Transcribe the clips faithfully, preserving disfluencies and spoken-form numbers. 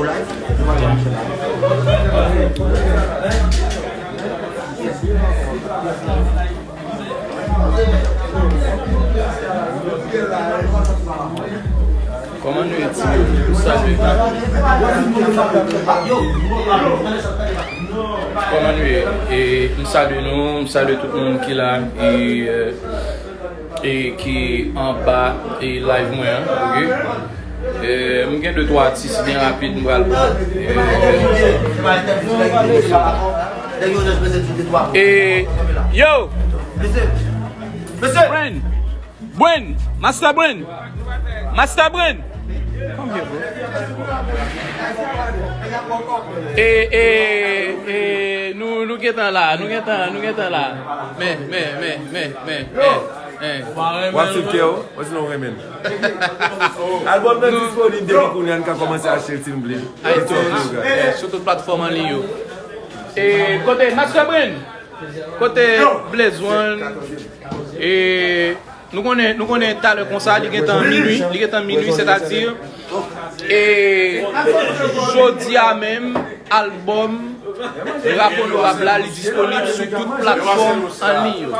Kòman nou ye, timoun? M salye nou. Kòman nou ye? E, m salye nou, m salye tout moun ki la, e, e, e ki anba, e, live mwen an, oke? E, m gen de twa atis byen rapid, m pral pran. E, e, yo! Brain! Brain! Master Brain! Master Brain! Come here, bro. E, e, e, nou, nou gentan la, nou gentan, nou gentan la. Men, men, men, men, men, men, men. W ap swiv kè w, ou sinon w renmen l. Albòm nan disponib depi kounye a, n ka kòmanse achte l si n vle. iTunes, eh, sou tout platfòm an liy yo. E kote Master Brain? Kote Blaze One? E nou konnen, nou konnen talè konsa, li gentan minui, li gentan minui, sètadi, e jodi a menm, albòm Rap Onorab la, li disponib sou tout platfòm an liy yo.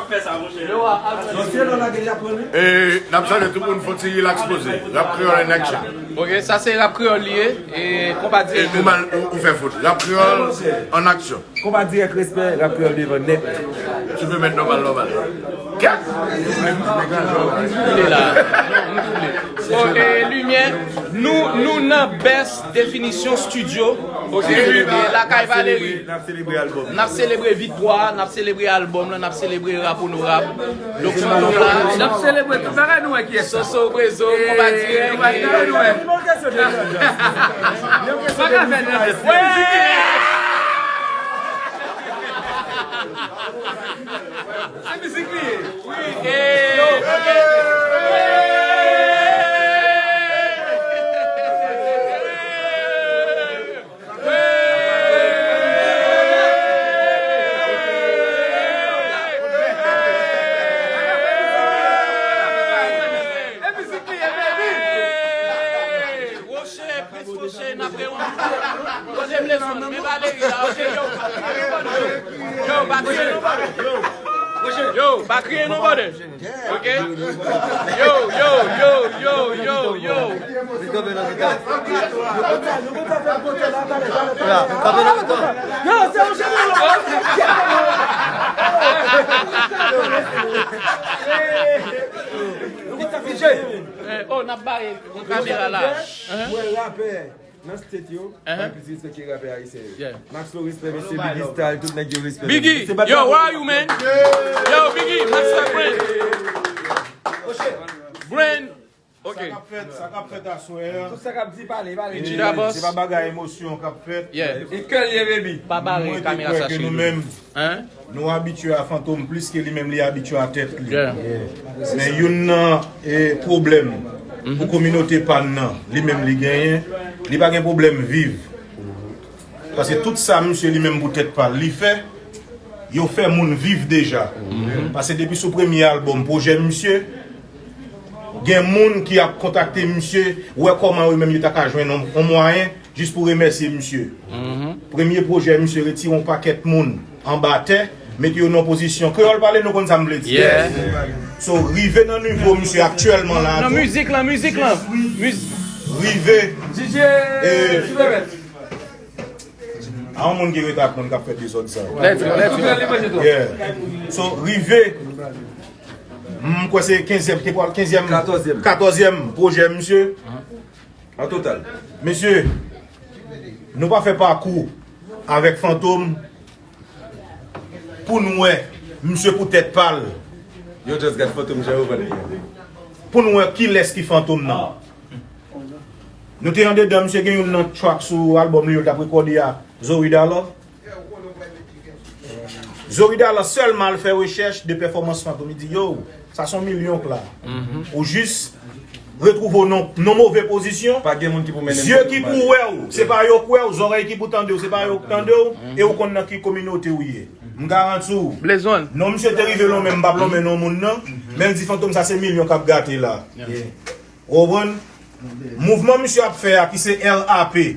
E n ap salye tout moun, fò ti relax poze. Rap Kreyòl in action. Ok, sa se Rap Kreyòl li ye, e konpa dirèk. Ou mal, ou, ou fè fot. Rap Kreyòl an aksyon. Konpa dirèk, respè, Rap Kreyòl devan nèt. Tu peux mettre normal, normal. Kat! Li la. Non, m double. Oh, e limyè, nou, nou nan Best Definition Studio. Ok, e lakay Valery. N ap selebre albòm. N ap selebre viktwa, n ap selebre albòm lan, n ap selebre Rap Onorab. Donk, Fantom la. N ap selebre tout bagay, nou wè kiyès. Soso, Prezo, Konpa Dirèk. Yon kesyon de tandans. Yon kesyon de mizik. Se mizik li ye. Wi, e, Woche, Prince Woche, n ap rewon. Kote m bezwen, men Valery la, ok, yo. Yo, pa kriye non, brother. Yo, pa kriye non, brother. Ok? Yo, yo, yo, yo, yo, yo. Yo, se yon jeneral. Eh, oh, n ap bare yon kamera la. Mwen rapè nan state yo, mwen plis respè ke rapè ayisyen yo. Maxlo, respè, mesye, Biggie Style, tout nèg yo, respè. Biggie, yo, where are you, man? Yo, Biggie, Master Brain. Brain. Ok. Sa k ap fèt, sa k ap fèt aswè a. Tout sa k ap di, pale, pale. E, se pa bagay emosyon k ap fèt. Yeah. E kè l ye, baby. Pa bare kamera sa, cheri. Mwen te kwè ke nou menm, nou abitye a Fantom plis ke li menm li abitye a tèt li. Yeah. Men youn nan, e, pwoblèm pou kominote pa n nan, li menm li genyen, li pa gen pwoblèm viv. Paske tout sa misye li menm pou tèt pa l li fè, yo fè moun viv deja. Paske depi sou premye albòm, pwojè misye, gen moun ki ap kontakte misye, wè kòman yo menm yo ta ka jwenn yon, yon mwayen jis pou remèsye misye. Premye pwojè misye retire yon pakèt moun anba tè, mete yo nan pozisyon. Kreyòl pale, nou konn sa m vle di. Yeah. So, rive nan nivo misye aktyèlman la, nan tou. Nan mizik lan, mizik lan. Miz- Rive. D J, e, Superman. A yon moun ki rete ak moun k ap fè dezòd sa. Let's go, let's go. Yeah. So, rive, m kwè se kenzyèm, te pral kenzyèm, katòzyèm. Katòzyèm pwojè misye. An total. Mesye, nou pa fè pakou avèk Fantom pou n wè misye pou tèt pa l. Yo just gad Fantom jan yo vann li a. Pou n wè kilès ki Fantom nan. Nou te andedan, misye gen youn nan track sou albòm li yo l t ap rekòde a, Zoe Dollar. Zoe Dollar sèlman al fè rechèch de pèfòmans Fantom. Li di, yo, sa se yon milyon k la. Ou jis retwouve w nan, nan move pozisyon. Pa gen moun ki pou mennen w. Zye ki pou wè w, se pa yo k wè w. Zòrèy ki pou tande w, se pa yo k tande w. E ou konn nan ki kominote w ye. M garanti w. Blaze One. Non, misye te rive lonmen, m p ap lonmen non moun nan. Men l di Fantom sa se milyon k ap gate la. Yeah. Ou konprann? Mouvman misye ap fè a, ki se R A P,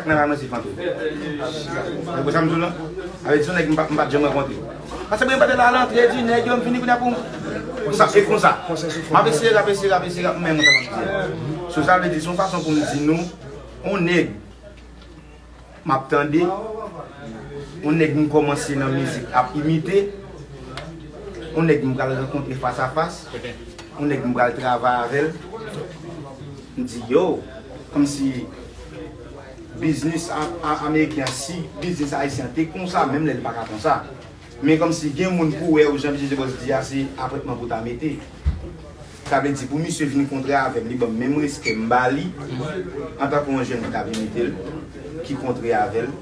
chak nan la mwen se Fantom. Ou konprann sa m di w lan? Avè di se yon nèg m pa, m pa t janm rankontre. Paske mwen pa t al antre di nèg yo, m vini kounye a pou m. Sa, e konsa. M ap eseye rap, eseye rap, eseye rap, men mwen sa m ap di a. So, sa vle di, se yon fason pou m di nou, yon nèg m ap tande, yon nèg m kòmanse nan mizik ap imite, yon nèg m pral rankontre fas a fas, yon nèg m pral travay avè l. M di, yo, kòmsi biznis a, a, ameriken an, si biznis ayisyen an te konsa, menm lè l pa ka konsa. Men kòmsi gen moun pou wè ou, jan J J Boss di a, se apwentman pou ta mete. Sa vle di, pou misye vin kontre avè m, li ban m menm respè m ba li, antanke yon jèn ki t ap imite l, ki kontre avè l,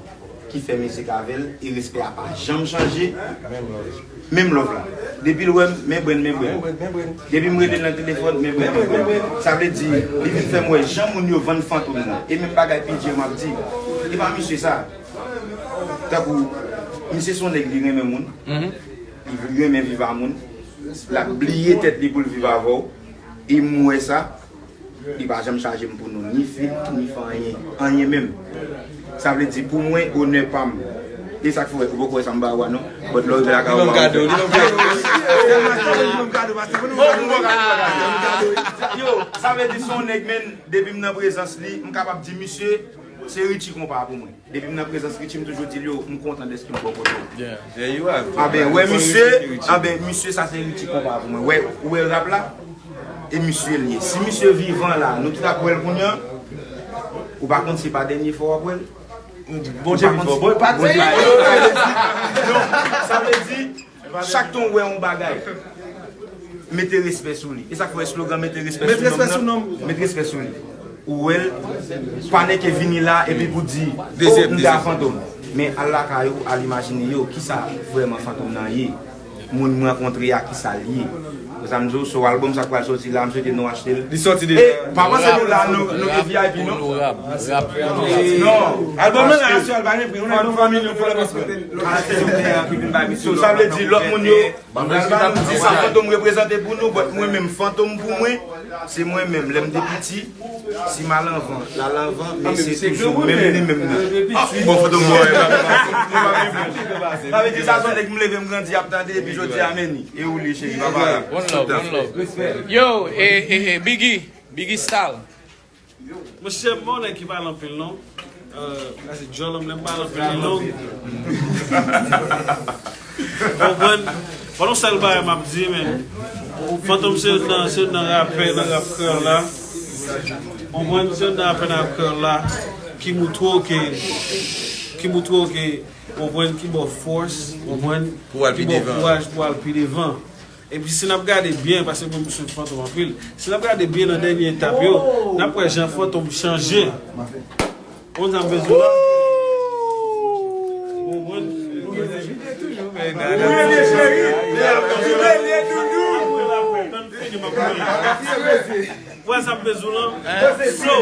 ki fè mizik avè l, e respè a pa janm chanje. Menm love la. Depi l wè m, men brenn, men brenn. Depi m rele l nan telefòn, men brenn, men brenn. Sa vle di, li vin fè m wè jan moun yo vann Fantom nan. E menm bagay P J yo m ap di. E pa misye sa. Tankou, misye se yon nèg li renmen moun. Li renmen viv a moun. L ap bliye tèt li pou l viv avè w. E m wè sa. Li pa janm chaje m pou nou ni feat, ni fè anyen. Anyen menm. Sa vle di pou mwen, onè pa m. E sa k fè ou poko wè sa m ba ou a non. But lè w rive lakay ou, ou a ouvè. Yo, sa vle di se yon nèg, men, depi m nan prezans li, m kapab di misye, se Richie Konpa pou mwen. Depi m nan prezans Richie, m toujou di l, yo, m kontan dèske m bò kote w. Anben, wè misye, anben, misye, sa se Richie Konpa pou mwen. Wè, ou wè rap la, e misye l ye. Si misye vivan la, nou tout ap wè l kounye a, ou pa konn si pa dènye fwa w ap wè l. Bondye pi fò. Bon, pa di. Non, sa vle di, chak tan w wè yon bagay, mete respè sou li. E sa k fè slogan mete respè sou nonm nan. Mete respè sou li. Ou wè l, pa nèke vini la epi pou di, oh, m te a Fantom. Men al lakay ou, al imajine yo, kisa vrèman Fantom nan ye. Moun m rankontre a ki sa l ye. Pou sa m di w, so albòm sa k pral soti la, m swete nou achte l. Li sòti deja. E pa panse nou la, nou, nou gen V I P non. Non, albòm nan la, sou al pa gen pri, nou nan fanmi nou, nou nan fanmi nou. So sa vle di lòt moun yo, albòm nou di sa Fantom reprezante pou nou, but mwen menm Fantom pou mwen, se mwen menm, lè m te piti, si m al anvan, l al anvan, men se toujou menm li menm nan. Bon, Fantom bò, e pa, e pa, e pa, sa vle di sa se yon nèg m leve m grandi ap tande, epi jodi a men li. E ou li, cheri, papa la. One love, one love. Yo, e, e, e, Biggie, Biggie Style. Monchè, m pa yon nèg ki pale anpil non. Euh, la se djòl, m lè m pale anpil non. Konprann? Bon, yon sèl bagay m ap di, men. Fantom se youn nan, se youn nan rapè nan rap kreyòl la. Konprann? Se youn nan rapè nan rap kreyòl la ki moutre w ke, ki moutre w ke, konprann, ki ba w fòs, konprann, ki ba w kouraj pou w al pi devan. Epi si n ap gade byen, paske mwen m swiv Fantom anpil, si n ap gade byen nan dènye etap yo, n ap wè jan Fantom chanje. Konn sa m vle di w la? Ou konprann? Ou wè sa m vle di w la? So,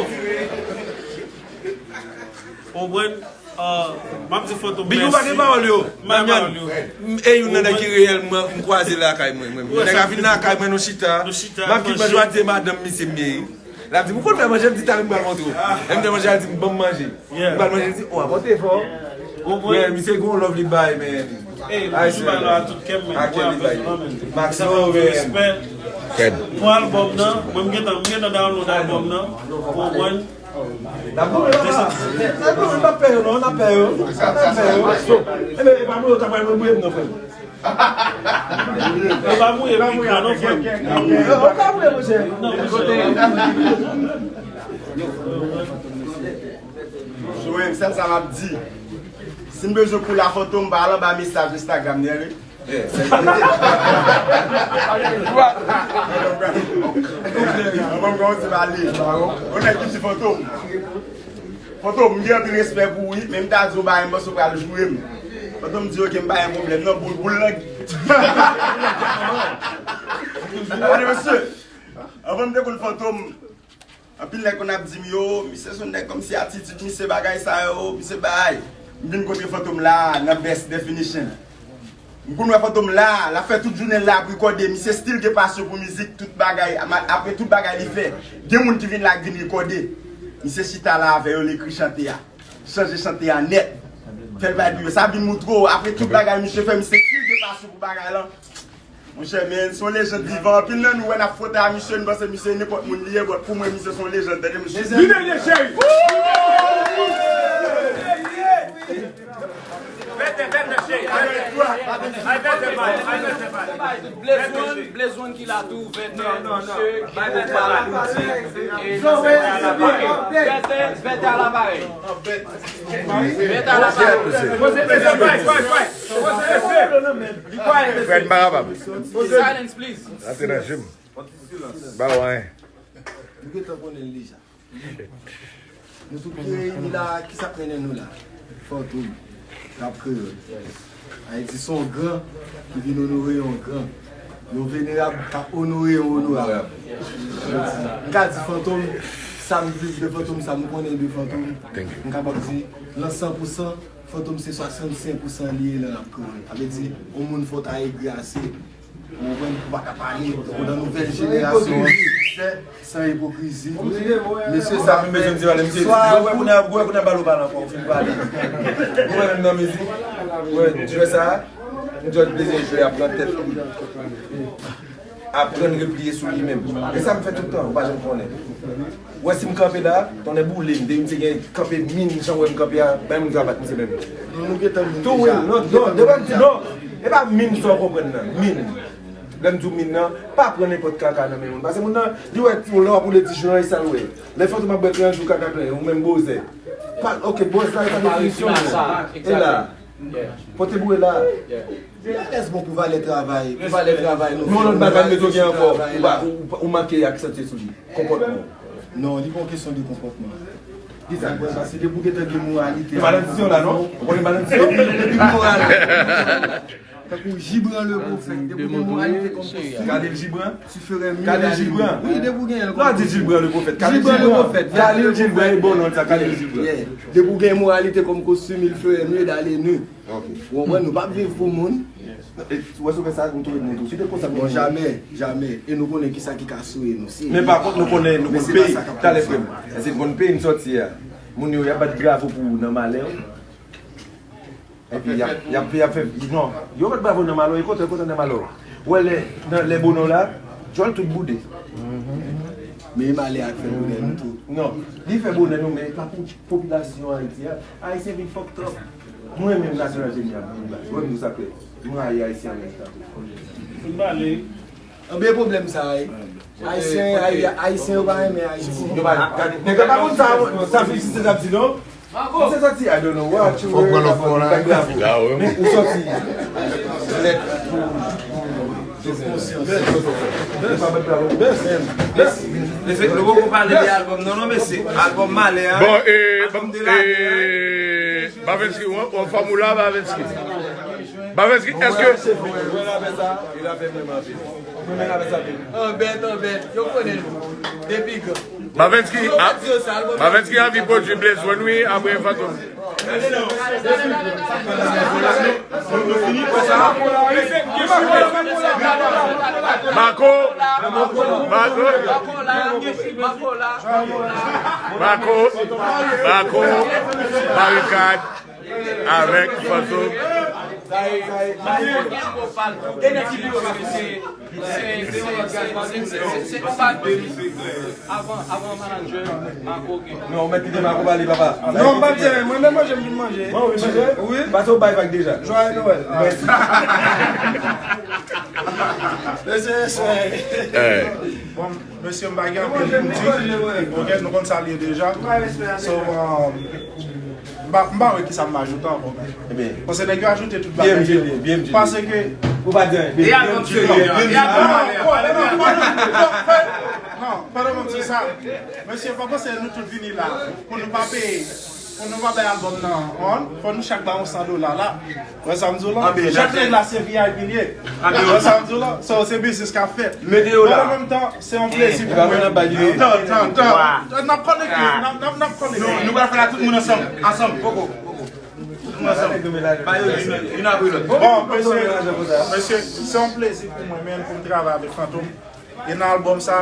ou konprann? Ah, m ap di Fantom mèsi. Biggie, ou pa gen pawòl yo. M pa gen pawòl yo. M, e youn nan nèg ki reyèlman m kwaze lakay mwen, mwen. Nèg la vin lakay mwen, nou chita. M ap kit manje, m a di madanm misye m ye. L ap di m, ou konn fè manje? M di talè m pral montre w. Lè m te manje, l di m, ban m manje. M pral manje, l di, o, apòte fò. Ou konprann? Misye gon love li bay, man. Ey, m toujou bay love a tout kè m, men. Mwen avè w la, men. Maxo, man. Pou albòm nan, mwen m gentan, m gentan download albòm nan. Ou konprann? N ap goumen, papa. N ap goumen, n ap pè yo non, n ap pè yo. N ap pè yo. Ebyen, e pa mouye w ta pral mouye m non, frè m. E pa mouye m non, frè m. Ou ka mouye, monchè. Non, monchè. Joel, sèl sa m ap di. Si m bezwen koul a Fantom, pa al anba mesaj Instagram li, ale. Yon nèg ki di Fantom. Fantom, m gen anpil respè pou ou, wi, men m ta di w bagay, m panse w pral joure m. Fantom di, oke, m pa gen pwoblèm, non, boul, boul nan. Gade, mesye, anvan m te konn Fantom, anpil nèg konn ap di m, yo, misye se yon nèg kòmsi atitid misye bagay sa yo, misye bay. M vin kote Fantom la, nan best definition. M konn wè Fantom la, l ap fè tout jounen l la ap rekòde, misye still gen pasyon pou mizik, tout bagay, apre tout bagay li fè. Gen moun ki vin la, ki vin rekòde. Misye chita la avè yo, l ekri chante a. Chanje chante a nèt. Fè l bay pou yo. Sa vin moutre w, apre tout bagay misye fè, misye still gen pasyon pou bagay lan. Monchè, men, se yon lejand vivan. Anpil nan nou wè n ap fwote a misye, nou panse misye nenpòt moun li ye, but pou mwen, misye se yon lejand, tande, mesye. Vini, vini, cheri. Vètè, vètè, cheri, vètè. Ay, vètè, bay, ay, vètè, bay. Blaze One, Blaze One ki la tou, vètè, mesye, ki pou pale politik, e vètè a la parèy. Vètè, vètè a la parèy. Vètè a la parèy. Fred, m pa kapab. Silence, please. Antre nan je m. Ba w anyen. Nou gentan konnen l deja. Nou tout ki reyini la, kisa k mennen nou la? Fantom, rap kreyòl. Ayiti se yon gran ki vin onore yon gran. Yon venerab k ap onore yon onorab. M ka di Fantom, sa m viv de Fantom, sa m konnen de Fantom, m kapab di, lan san pou san, Fantom se swasannsenk pou san li ye lan rap kreyòl. Sa vle di, yon moun fò ta egri ase. Ou konprann, ou pa ka pale, ou nan nouvèl jenerasyon an, san ipokrizi. Mesye, sa fè swa ou, ou wè kounye a, ou wè kounye a bal ou pale ankò, ou fin pale. Ou wè menm nan mizik, ou wè jwè sa, yon jwè bezwen jwe, aprann tèt li. Aprann repliye sou li menm. E sa m fè tout tan, ou pa janm konnen. Ou wè si m kanpe la, tonnè boule m, depi misye gen kanpe min, jan w wè m kanpe a, bay moun kravat misye menm. Non, nou gentan min deja. Tou wi, non, non, devan m di non. E pa min sa w konprann nan, min. Lè m di w min nan, pa pran nenpòt kaka nan men moun. Paske moun nan, li wè, lè w ap woule ti jou nan, e sa l wè. Lè Fantom ap bwè tran jou kaka plen, ou menm bozè. Pa, oke, bòz la, e pa definisyon moun. E la. Pote boure la. Alèz bon pou valè travay, pou valè travay nou. Men yon lòt bagay m bezwen gen ankò, ou pa, ou, ou manke aksantye sou li. Konpòtman w. Non, li pa yon kesyon de konpòtman. Kisa? Paske depi w gentan gen moralite. E pa nan disyon la, non? Ou konnen pa nan disyon? Depi, depi moral. Tankou Jibran le Pwofèt, depi w gen moralite kòm kostim, Khalil Jibran? Tu ferais mieux Khalil Jibran? Wi, depi w genyen l kòm kostim. Non, di Jibran le Pwofèt. Khalil Jibran le Pwofèt. Khalil Jibran e bon non sa, Khalil Jibran. Depi w gen moralite kòm kostim, il ferait mieux d'aller nu. Ok. Ou konprann? Nou p ap viv pou moun. E, ou wè, sou fè sa, nou touye moun tou. Si te konsa, bon, jamè, jamè. E nou konnen kisa ki ka souye nou. Men pa kont, nou konnen, nou konn peyi. Talè, frè m. Èske nou konn peyi n sòti a? Moun yo, y ap bat bravo pou ou nan malè w. Epi, y ap, y ap, y ap fè, non. Yo bat bravo nan malè w, e kontan, kontan nan malè w. Ou wè, lè, nan, lè bonè w la, djòl tout boude. Men e malè a k fè bonè nou tou. Non. Li fè bonè nou, men e pa pou popilasyon Ayiti a. Ayisyen vin fucked up. Mwen menm nasyonalite m nan vin baz. Mwen menm sa kwè. Mwen rayi Ayisyen an menm tan tou. Tout bale. Anben pwoblèm sa a, wi. Ayisyen, Ayi- Ayisyen yo pa renmen Ayiti. Yo pa gade. Nèg la pa konn sa, sa fi si se sa di non. Misye sòti, I don't know what you Fòk pran lòt fò la. Men ou sòti. Lèt pou, pou, pou konsyans. Mesye, nou poko pale de albòm nan, non, mesye. Albòm malè a. Bon, e, albòm de lane a. E, Bavenski, ou an fòm ou la, Bavenski? Bavenski, èske Mwen renmen avè sa, e l ap renmen m anpil. Mwen renmen avè sa anpil. Anbèt, anbèt. Yo konnen nou. Depi gran. Bavenski, Yo a, mèt yo sa, albòm Bavenski anvi pwodui Blaze One, wi, apre Fantom. Mako, Mako, Mako, Mako, Barikad avèk Fantom. Avan, avan manager, Mako gen. Non, ou mèt kite Mako pale, papa. Non, m pa t di anyen. Mwen menm manje, m vin manje. Bon, ou vin manje? Wi. Pase ou bay vag deja. Joyeux Noël. Ah. Mesye, mesye. Bon, mesye, m pa gen anpil pou m di. Ok, nou konn sa l ye deja. So, um, M pa, m pa wè kisa m ajoute ankò. Paske nèg yo ajoute tout bagay yo. Paske Ou pa di anyen. E albòm serye a. E albòm malè a. Non, pandan m di sa, mesye, pa panse nou tout vini la pou nou pa peye, pou nou pa bay albòm nan, fò nou chak bay yon san dola la. Wè sa m di w la? Chak nèg la se V I P li ye. Wè sa m di w la? So, se biznis k ap fèt. Mete yo la. An menm tan, Se yon plezi pou mwen. Tan, tan, tan. N ap konekte, n ap, n ap, n ap konekte. Nou, nou pral fè la tout moun ansanm, ansanm, poko, poko. Tout moun ansanm. Ba yo youn, youn apre lòt. Bon, mesye, mesye, se yon plezi pou mwen menm pou m travay avèk Fantom. E nan albòm sa,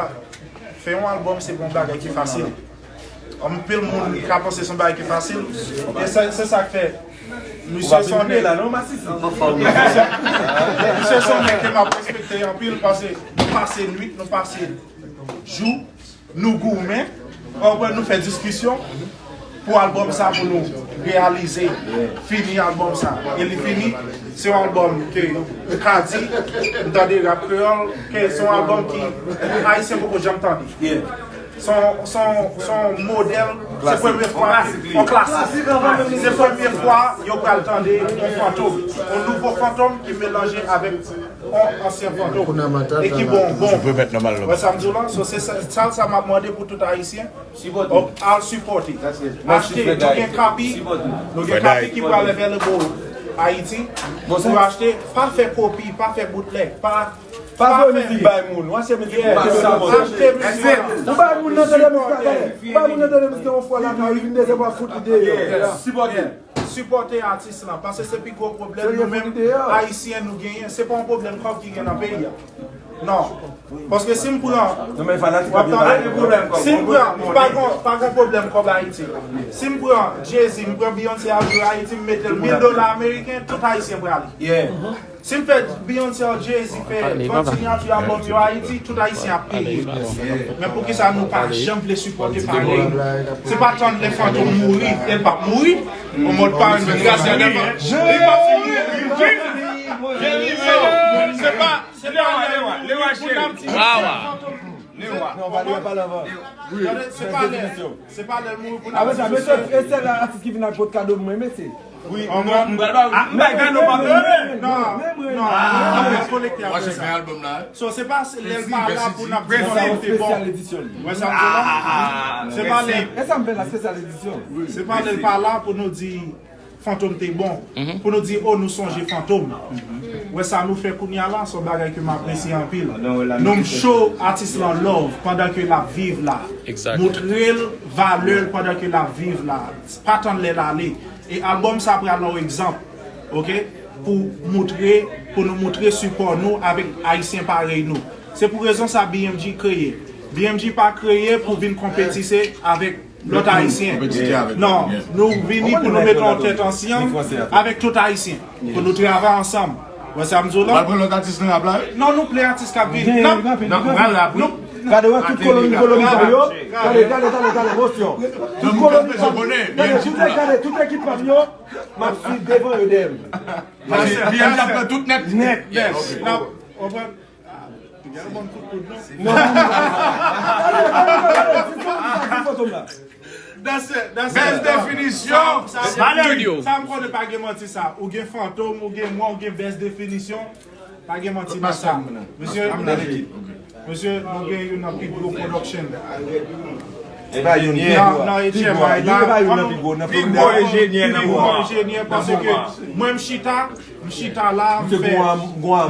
fè yon albòm se pa yon bagay ki fasil. Anpil moun ka panse se yon bagay ki fasil. E se, se sa k fè. Misye se yon nèg. Misye se yon nèg ke m ap respekte anpil paske nou pase nwit, nou pase jou, nou goumen, ou konprann, nou fè diskisyon pou albòm sa pou nou reyalize, fini albòm sa. E li fini, se yon albòm ke m ka di, m tande rap kreyòl, ke se yon albòm ki Ayisyen poko janm tande. Se yon, se yon, se yon modèl, se premye fwa, yon klasik. Se premye fwa yo pral tande yon Fantom, yon nouvo Fantom ki melanje avèk yon ansyen Fantom e ki bon, bon. Wè sa m di w la? So, se sa, sa, sa m ap mande pou tout Ayisyen. Al sipòte. Achte, nou gen kapi, nou gen kapi ki pral available Ayiti. Pou achte, pa fè kopi, pa fè boutlèg, pa Pa voye mizik bay moun. Ou achte mizik pou moun. Achte mizik. Ou bay moun nan tande mizik la, tande. Ou bay moun nan tande mizik la yon fwa lakay, li vin dezyèm fwa fout li deyò. Sipòte. Sipòte atis lan, paske se pi gwo pwoblèm nou menm Ayisyen nou genyen. Se pa yon pwoblèm kòb ki gen nan peyi a. Non. Paske si m pran, si m pran, pa gon, pa gon pwoblèm kòb Ayiti. Si m pran Jay-Z, m pran Beyoncé al jwe Ayiti, m mete l mil dola ameriken, tout Ayisyen prale. Si m fè Beyoncé ak Jay-Z fè vant sinyati albòm yo Ayiti, tout Ayisyen ap peye. Men poukisa nou pa janm vle sipòte parèy nou? Se pa tann lè Fantom mouri, e l p ap mouri. An mòd pa menm. Li p ap mouri. Se pa, se pa lè l mouri pou n ap di Fantom. Lewa. Non, pa Lewa, pa Lewa. Tande, se pa lè, se pa lè l mouri pou n ap di misye. Apre sa, mesye, e sèl atis ki vin ak pot kado pou mwen, mesye. Wi, m pral ba ou. M bay kado pa mwen. Non, non, non, n ap konekte apre sa. So, se pa lè l pa la pou n ap di non, non, te bon. Wè sa m di la? Se pa lè. E sa m fè la, spesyal edisyon. Se pa lè l pa la pou nou di Fantom te bon, pou nou di, "O, nou sonje Fantom." Wè sa nou fè kounye a la, se yon bagay ke m apresye anpil. Nou m show atis lan love pandan ke l ap viv la. Moutre l valè l pandan ke l ap viv la. Pa tann lè l ale. E albòm sa pral yon egzanp, oke, pou moutre, pou nou moutre sipò nou avèk Ayisyen parèy nou. Se pou rezon sa B M G kreye. B M G pa kreye pou vin konpetise avèk lòt Ayisyen. Non, nou vini pou nou mete yon tèt ansanm avèk tout Ayisyen. Pou nou travay ansanm. Wè sa m di w la? Pral pran lòt atis nan rap la, wi. Non, nou plen atis k ap vini. N ap, non, pral rap, wi. Gade wè tout koloni, koloni pa yo. Gade, gade, gade, gade, mosyon. Tout koloni pa yo. Gade, tout, gade, tout ekip pa yo. M ap swiv devan yo dèyè m. Paske B M G ap pran tout nèt. Nèt. Yes. N ap, w konprann? Gade bann kout koud non. Non. Gade, gade, gade, gade, se sa ki sa ki fantom la. Dansè, dansè. Bèl definisyon. Sa, sa, Studio. Sa m konnen pa gen manti sa. Ou gen fantom, ou gen mwen, ou gen bèl definisyon. Pa gen manti nan sa. Mesye, mesye, nou gen youn nan pi gwo production. Se pa youn, pi gwo. Nan, nan H M I la. Youn pa youn nan pi gwo, nan Florida. Pi gwo enjenyè nan moman. Pi gwo enjenyè, paske mwen m chita, m chita la, m fè, m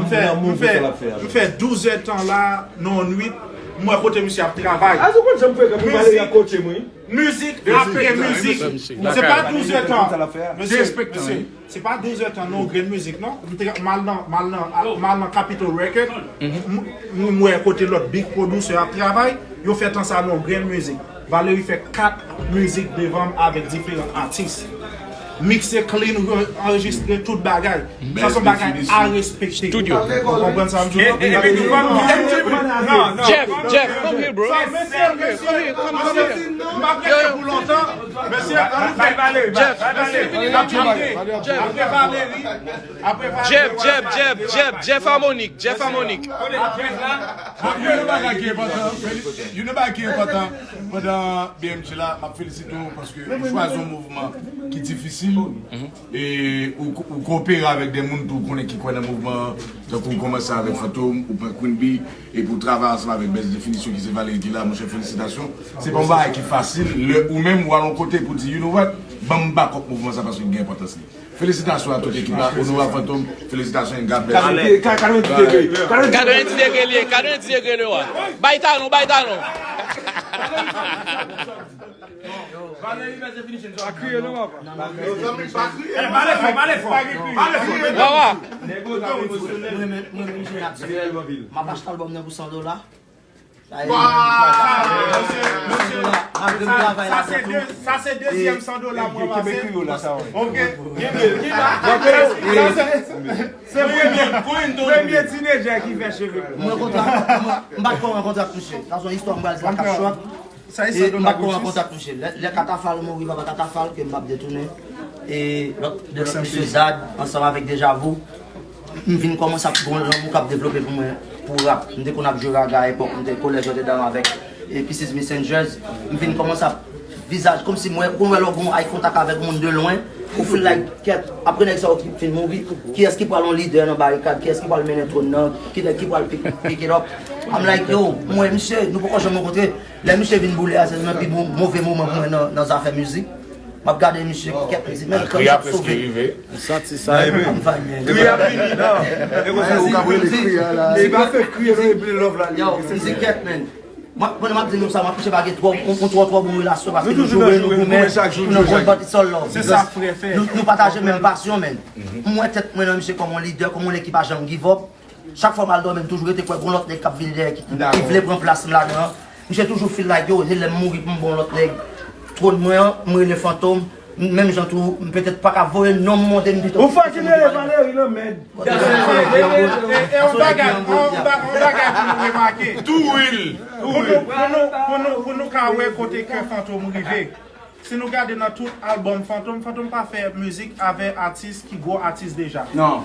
fè, m fè, m fè douz èdtan la, nan yon nwit, m wè kote misye ap travay. A, se konn jan m frekan pou pale, y ap koche mwen. Mizik apre mizik. Se pa douz èdtan. Mesye, mesye. Se pa douz èdtan nan yon grenn mizik, non. M te, m al nan, m al nan, m al nan Capitol Record, m, m wè kote lòt big producer ap travay, yo fè tan sa nan yon grenn mizik. Valery fè kat mizik devan m avèk diferan atis. Mikse clean, anrejistre tout bagay. Sa se yon bagay a respekte. Ou konprann sa m di w? Jeff, Jeff, come here, bro. Mesye, mesye, mesye, m pa prete pou lontan. Mesye, ann fè Valery, Jeff, Valery, Valery, Jeff, apre Valery, apre Valery, Jeff, Jeff, Jeff, Jeff, Jeff Harmonic, Jeff Harmonic. Bon, youn nan bagay ki enpòtan, youn nan bagay ki enpòtan pandan B M G la, m ap felisite w paske ou chwazi yon mouvman ki difisil e ou, ou kopere avèk de moun tou ou konnen ki kwè nan mouvman an, tankou ou kòmanse avèk Fantom, ou pran Queen Bee, epi w travay ansanm avèk Best Definition ki se Valery ki la, monchè, felisitasyon. Se pa yon bagay ki fasil, lè ou menm ou al yon kote pou di, you know what, ban m bakòp mouvman sa paske l gen enpòtans li. Felisitasyon a tout ekip la, Onorab Fantom, felisitasyon and God bless you. Katrevenndis degre, katrevenndis degre li ye, katrevenndis degre li ye. Bay talon, bay talon. Pa kriye non, papa. Pale fò, pale fò, pale fò. Wawa. Mwen, mwen, mwen, mwen, mwen, mwen, m ap achte albòm nan pou san dola. Sa se dezyèm san dola mwen pase. Ok. Se premye, premye tinedjè ki fè cheve. Mwen kontak, mwen, m pa t konn kontak misye. Sa se yon istwa m pral di la k ap chòt. E m pa t konn kontak misye. Lè, lè Katafal mouri, papa Katafal, ke m p ap detounen. E lòt, de lòt misye Zad, ansanm avèk Deja Vu. M vin kòmanse ap gen yon lanmou k ap devlope pou mwen, pou rap. M te konn ap jwe raga epòk, m te kolèj Notre Dame avèk e Pieces Messengers. M vin kòmanse ap vizaj, kòmsi mwen, ou konn wè lè w gen yon eye contact avèk yon moun de lwen, ou feel like, kèt, apre nèg sa yo ki fin mouri, kiyès ki pral yon lidè nan barikad, kiyès ki pral mennen twòn nan, ki nèg ki pral pick, pick it up. I'm like, yo, mwen, misye, nou poko janm rankontre. Lè misye vin boule a, se nan pi mo-, move moman pou mwen nan, nan zafè mizik. M ap gade misye, kèt, m di, men, kòm j ap sove. M santi sa. M fè, men. Kri ap vini, non. E konsa ou ka rele kri a la. Li pa fè kri, se pli love la, li. Yo, m di, kèt, men. Mwen, pandan m ap di nou sa, m ap kouche pa gen twò, yon, yon twò, twò bon relasyon, paske nou toujou jwe, nou goumen, nou nan gwo bòt, it's all love. Se sa frè fè. Nou, nou pataje menm pasyon, men. M wè tèt mwen nan misye kòm yon lidè, kòm yon nèg ki pa janm give up. Chak fwa m al dòmi, m toujou rete kwè gon lòt nèg k ap vini dèyè ki, ki vle pran plas m ladan an. Misye toujou feel like, yo, se lè m mouri pou m ba yon lòt nèg twòn mwen an, m rele Fantom. Menm jan tou, m petèt pa ka voye non m monte, m pito. Ou fè ki rele Valery nan mèd. E, e, e, e yon bagay, yon ba-, yon bagay pou nou remake. Too real. Pou nou, pou nou, pou nou, pou nou ka wè kote kè Fantom rive. Si nou gade nan tout albòm Fantom, Fantom pa fè mizik avè atis ki gwo atis deja. Non.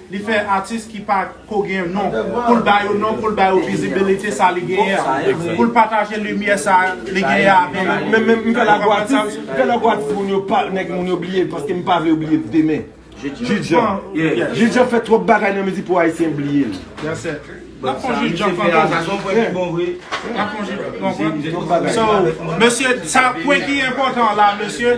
Li fè atis ki pa ko gen non. Pou l ba yo non, pou l ba yo vizibilite sa li genyen an. Pou l pataje limyè sa li genyen avè yo. Men, men, m fè lagwo atis, m fè lagwo atis moun yo pa, nèg moun yo bliye l, paske m pa vle yo bliye l demen. Jidjan. Jidjan fè twòp bagay nan mizik pou Ayisyen bliye l. N ap fè yon Jidjan fantom. N ap fè yon Jidjan fantom. So, mesye, sa pwen ki enpòtan la, mesye,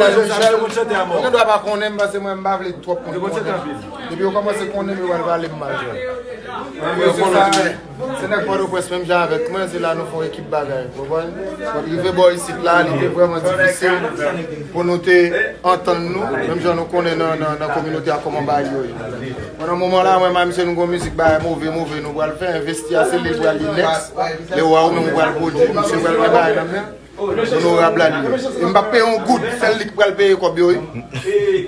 Jean Michel, ou gen dwa pa konnen m, paske mwen m pa vle twòp moun konnen. Depi yo kòmanse konnen m, yo pral pale m mal, jwè. Mesye sa, se nèg Pòtoprens menm jan avèk mwen, se la nou fè yon ekip bagay, ou konprann? Bon, rive bò isit la, li te vrèman difisil pou nou te antann nou, menm jan nou konnen nan, nan, nan kominote a kòman bagay yo ye. Bon, nan moman la, mwen, mwen, misye, nou gon mizik bagay move, move, nou pral fè, envesti a, se li pral li next. Lè ou a ou menm ou pral pwodui, misye pral gen bagay nan men. Onorab la li ye. E m p ap peye yon goud, sèl li k pral peye kòb yo, wi.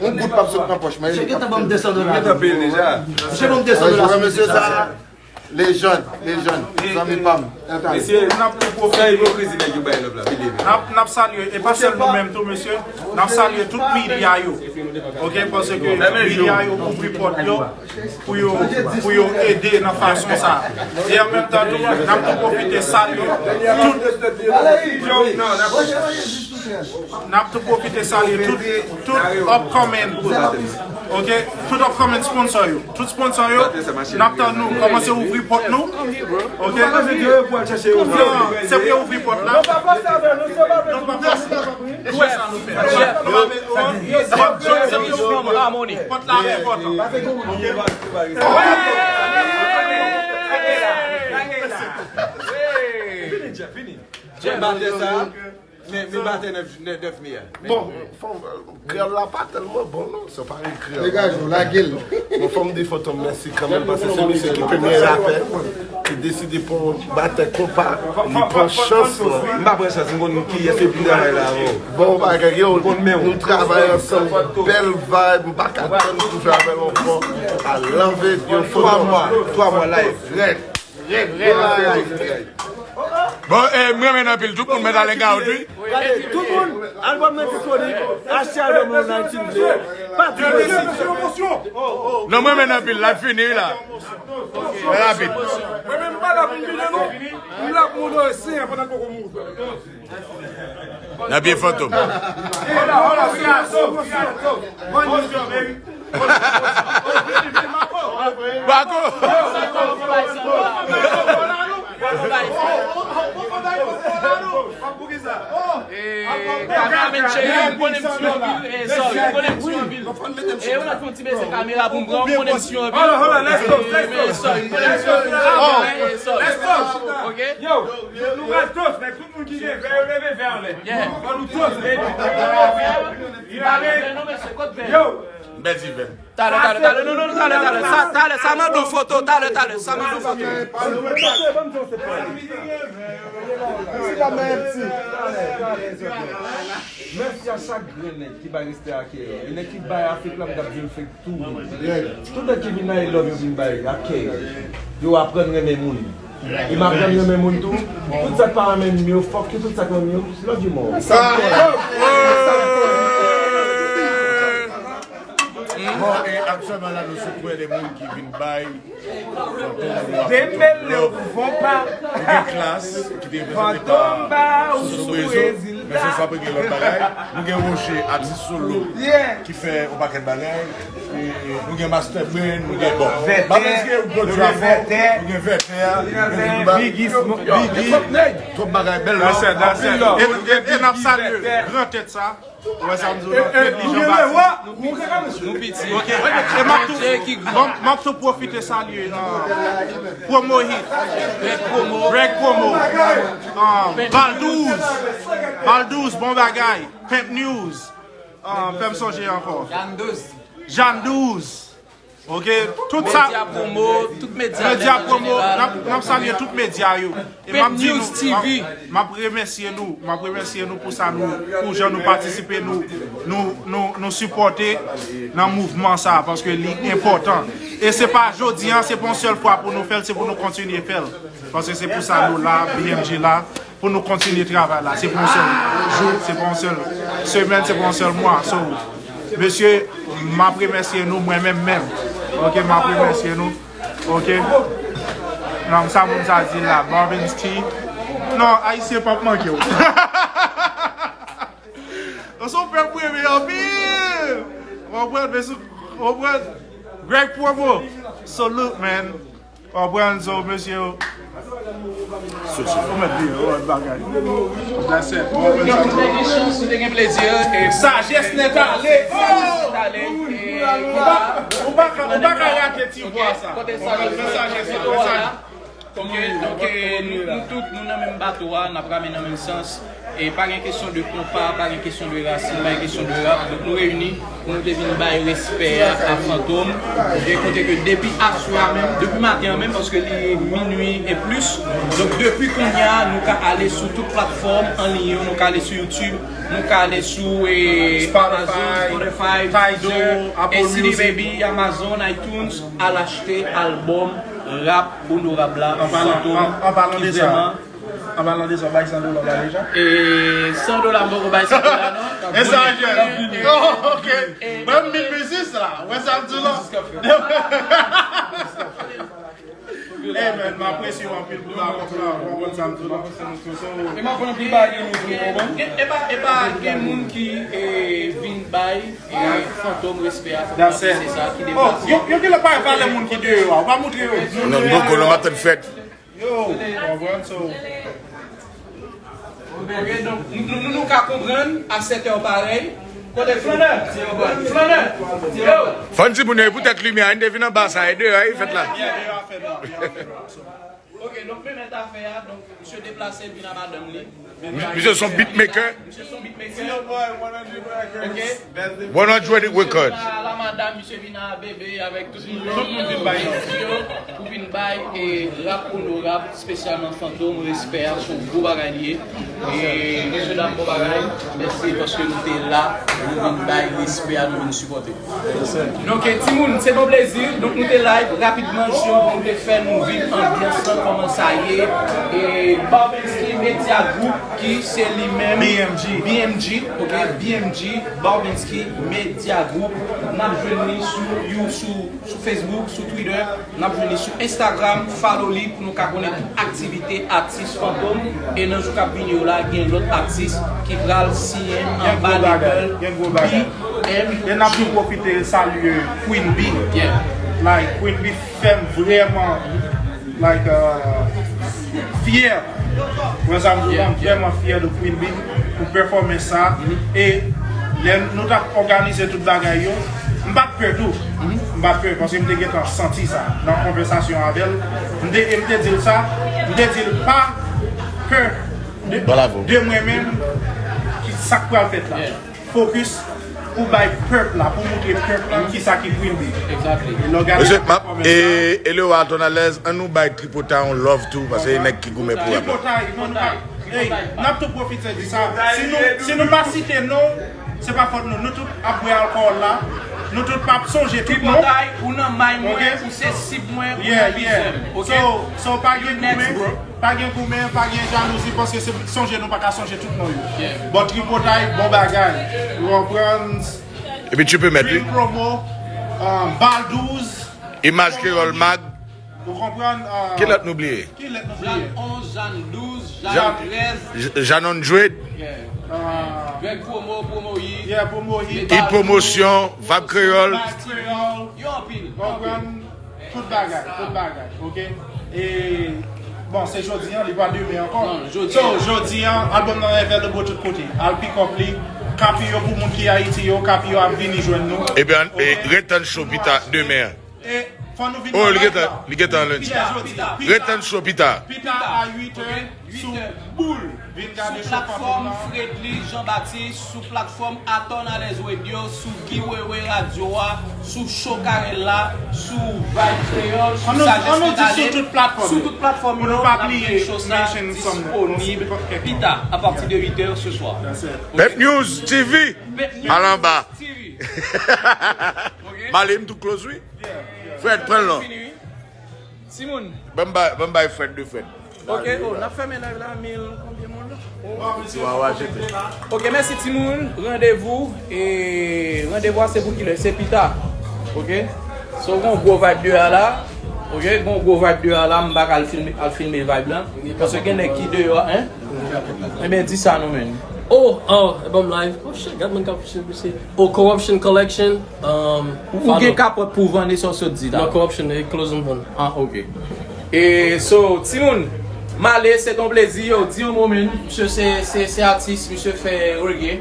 Yon goud p ap sot nan pòch mwen. Misye gentan ban m de san dola. Gentan peye l deja. Misye ban m de san dola. Mesye sa, lejann, lejann, zanmi pa m. Mesye, n ap pwofite. Sa ipokrizi nèg yo bay love la, vide. N ap, n ap salye, e pa sèl nou menm tou, mesye. N ap salye tout medya yo. Oke, paske medya yo ouvri pòt yo pou yo, pou yo ede nan fason sa. E an menm tan tou, n ap tou pwofite salye tout, n ap tou pwofite salye tout, tout upcoming, oke, tout upcoming sponsor yo. Tout sponsor yo, n ap tann nou. Kòmanse ouvri pòt nou, oke. Non, se pou yo ouvri pòt la. Non, pa fòse. Ki sa nou fè? Pòt la enpòtan. Vini, Jeff, vini. Jeff, batè sa, men, men batè nèf, nèf, nèf mi a. Bon, fò, kreyòl la pa tèlman bon, non. Se pa yon kreyòl. Degaj ou, lage l. Bon, fò m di Fantom mèsi kanmenm, paske se misye ki premye rapè ki deside pran yon batè konpa, li pran chans lan. M pa pran chans, m konn kiyès ki pou travay la avè w. Bon bagay, yo, nou travay ansanm, bèl vibe, m pa ka tann pou jwe avè l ankò. I love it, yo, Fantom. Twa mwa, twa mwa live. Rèd, rèd, rèd, rèd. Bon, eh, m renmen anpil, tout moun mèt al hangout, wi. Gade, tout moun, album nan disponib. Achte album nan si w vle. Pa di mwen si. Non, mwen menm anpil, la fini la. Fè rapid. Mwen menm pa la pou m vide non. M la pou m odore sen an pandan l poko mouri. Nan pye Fantom. Hold on, hold on, see how so, see how so. One more, baby. Bako! Kameraman cheri, m konnen m ti anpil, eh, sorry, m konnen m ti anpil. Eh, ou la fè yon ti bese kamera pou m pran, m konnen m ti anpil. Hold on, hold on, let's go, let's go. Eh, sorry, m konnen m ti anpil. Eh, sorry. Ok? Yo, nou pral toast, men tout moun ki gen vè yo leve vè anlè. Yeah. Fò nou toast, baby. Yo, Bèl divèn. Talè, talè, talè, non, non, talè, talè, sa, talè, sa mande yon foto, talè, talè, sa mande yon foto. Mèsi a chak grenn nèg ki bay respè a Kè. E nèg ki bay a fake la, m t ap di l fake tou. Tout nèg ki vin la, e love yo vin bay a Kè. Yo aprann renmen moun. E m aprann renmen moun tou. Tout sa k pa renmen m yo, fuck you, tout sa k renmen m yo, love you more. Bon, e aktyèlman la, nou sot wè de moun ki vin bay Fantom Ba ou Fantom Ba ou Fantom Ba ou sou Brezil. Men se sa, pa gen lòt bagay. Nou gen Roger, atis solo, ki fè yon pakèt bagay. E nou gen Master Brain, nou gen, bon, Vètè, Babensky, ou pwodui avè, nou gen Vètè, nou gen Biggie, Smoke, Biggie, twòp bagay, bèl lòt. E, e, e n ap salye gran tèt sa. Ou wè sa m di w la? Fred Lijan Bati. Nou piti. Ok. E m ap tou, m ap tou pwofite salye, uh, Promo Hit, Greg Promo, Greg Promo, uh, Baldouz, Baldouz, bon bagay, Pimp News, uh, fè m sonje ankò. Jan Douz. Jan Douz. Ok, tout sa. Medya Promo, tout medya. Medya Promo, n ap, n ap salye tout medya yo. E m ap di nou, m ap, m ap remèsye nou, m ap remèsye nou pou sa nou, pou jan nou patisipe, nou, nou, nou, nou sipòte nan mouvman sa, paske li enpòtan. E se pa jodi a, se pa yon sèl fwa pou nou fè l, se pou nou kontinye fè l. Paske se pou sa nou la, B M G la, pou nou kontinye travay la. Se pa yon sèl jou, se pa yon sèl semèn, se pa yon sèl mwa. So, mesye, m ap remèsye nou, mwen menm menm. Ok, m ap remèsye nou. Ok. Non, sa moun sa di la, Barvinsky. Non, Ayisyen p ap manke w. Ou se yon pèp mwen renmen anpil. Ou konprann, men sou, ou konprann. Greg Promo. Salute, man. Ou konprann, so, mesye yo. Ou mèt byen, ou mèt bagay. That's it. Ou te gen chans, ou te gen plezi, e sajès nèt ale. Oh! Ou pa, ou pa ka, ou pa ka rate ti vwa sa. Kote sajès la? Sajès la, sajès. Ok, donk, eh, nou, nou tout, nou nan menm bato a, n ap ramen nan menm sans. E pa gen kesyon de konpa, pa gen kesyon de rasin, pa gen kesyon de rap. Donk, nou reyini pou nou te vin bay respè a, a Fantom. Ok, kote ke depi aswè a menm, depi maten an menm, paske li minui e plis. Donk, depi kounye a, nou ka ale sou tout platfòm an liy yo, nou ka ale sou YouTube, nou ka ale sou, eh, Amazon, Spotify, Tidal, Apple Music, C D Baby, Amazon, iTunes, al achte albòm rap onorab la, Fantom, ki vrèman. An palan de sa, w bay san dola ba deja? E san dola, m poko bay san dola, non. E sa, jèn. Oh, ok. Ban m mil biznis la. Wè sa m di w la. Hey, man, m apresye w anpil pou la kontra. Ou konprann sa m di w la. E m ap konn anpil bagay de nou tou, ou konprann? Gen, e pa, e pa gen moun ki, eh, vin bay, eh, Fantom respè a. That's it. Se sa ki deplase. Oh, yo, yo genlè pa valè moun ki deyò a. Ou pa montre yo. Non, non, non, m ap tann fèt. Yo, konprann, so. Ok, donk, nou, nou, nou, nou ka konprann a sèt è parèy. Kote Flannè? Flannè! Yo! Fò n di moun yo, poutèt limyè a, n te vin anba sa, e deyò a, e fèt la. Yeah, deyò a fèt la, deyò a fèt la, so. Ok, donk, men mèt afè a, donk, misye deplase, vin a madanm li. Misye se yon beatmaker. Misye se yon beatmaker. Ok. One hundred Records. Misye vin a la madanm, misye vin a bebe avèk tout moun. Tout moun vin bay. Pou vin bay, eh, rap onorab, espesyalman Fantom, respè a, se yon gwo bagay li ye. E, mesye dam, bon bagay. Mèsi paske nou te la, nou vin bay respè a, nou vin sipòte. Donk, eh, timoun, se yon plezi. Donk, nou te live rapidman, jodi a, pou nou te fè nou viv anbyans lan, kòman sa ye. E Barbensky Media Group, ki se li menm, B M G. B M G, ok, B M G, Barbensky Media Group. N ap jwenn li sou, you, sou, sou Facebook, sou Twitter. N ap jwenn li sou Instagram, follow li pou nou ka konnen tout aktivite atis Fantom. E nan jou k ap vini yo la, gen lòt atis ki pral siyen anba label B M G. E n ap tou pwofite salye Queen Bee. Yeah. Like, Queen Bee fè m vrèman, like, uh, fyè. Wè sa m di w la, m vrèman fyè de Queen Bee pou pèfòmans sa. E lè nou t ap òganize tout bagay yo, m pa t pè tou. M pa t pè paske m te gentan santi sa nan konvèsasyon avè l. M te, e m te di l sa, m te di l pa pè de, de mwen menm, ki sa k pral fèt la. Focus, Pou bay pèp la, pou montre pèp la kisa ki Queen Bee. Exactly. E lè w gade Mesye, m ap, e, e Lewa Tonalèz, ann nou bay Tripotay yon love tou, paske e nèg ki goumen pou rap la. Tripotay, non, nou pa, ey, n ap tou pwofite di sa. Si nou, si nou pa site non, se pa fòt nou. Nou tout ap bwè alkòl la. Nou tout p ap sonje tout non. Tripotay, ou nan may mwen, ou se sib mwen, ou nan vize m. Ok? So, so pa gen goumen, pa gen goumen, pa gen jalouzi, paske se sonje nou pa ka sonje tout non yo. Bon, Tripotay, bon bagay. Ou konprann? Epi tu peux mettre, wi. Promo, euh, Bal douz. Imaj Kreyòl Mag. Ou konprann? Euh, ki lòt nou bliye? Ki lòt nou bliye? Jan onz, Jan douz, Jan trèz. J-, Janon Jwed. Yeah. Euh, Greg Promo, Promo Hit. Yeah, Promo Hit. Hit Promotion, Vibe Kreyòl. Vibe Kreyòl. Yo anpil. Ou konprann? Tout bagay, tout bagay, ok? E, bon, se jodi an, li pa demen ankò. Non, jodi an. So, jodi an, albòm nan Ever the Boat tout kote. Al pick up li, copy yo pou moun ki Ayiti yo, copy yo ap vini jwenn nou. Ebyen, e, ret tann show pita demen an. E, fò nou vin nan vibe la. Oh, li gentan, li gentan lendi. Pita, jodi, pita. Ret tann show pita. Pita a uit è. Sou Boul. Vin gade show fantom nan. Sou platfòm Fredly Jean Baptiste, sou platfòm Aton Alez Radio, sou Guy Wewe Radio a, sou Show Karel la, sou Vibe Kreyòl, sou Sagesse Mentale, sou tout platfòm yo, n ap gen show sa disponib pita, apati de uit è se swa. Pep News T V, al anba. Male m tou close, wi. Fred, pran l non. Timoun. Ban m bay, ban m bay Fred de Fred. Ok, oh, n ap fèmen live la, mil konbyen moun? Ti wawa jete. Ok, mèsi timoun. Randevou, e randevou a se pou kilè? Se pita. Ok? So, gon gwo vibe deyò la. Ok, gon gwo vibe deyò la. M pa ka al filme, al filme vibe la. Paske gen nèg ki deyò, hein? Ebyen, di sa non, menn. Oh, oh, e ban m live. Oh, shit, gad moun k ap filme se. Oh, Corruption Collection. Um, ou gen kapòt pou vann e sa w sot di la? Non, Corruption, e close m vann. Ah, ok. E so, timoun, m ale, se t on plezi, yo, di yon mo, menn. Misye se, se, se atis, misye fè reggae.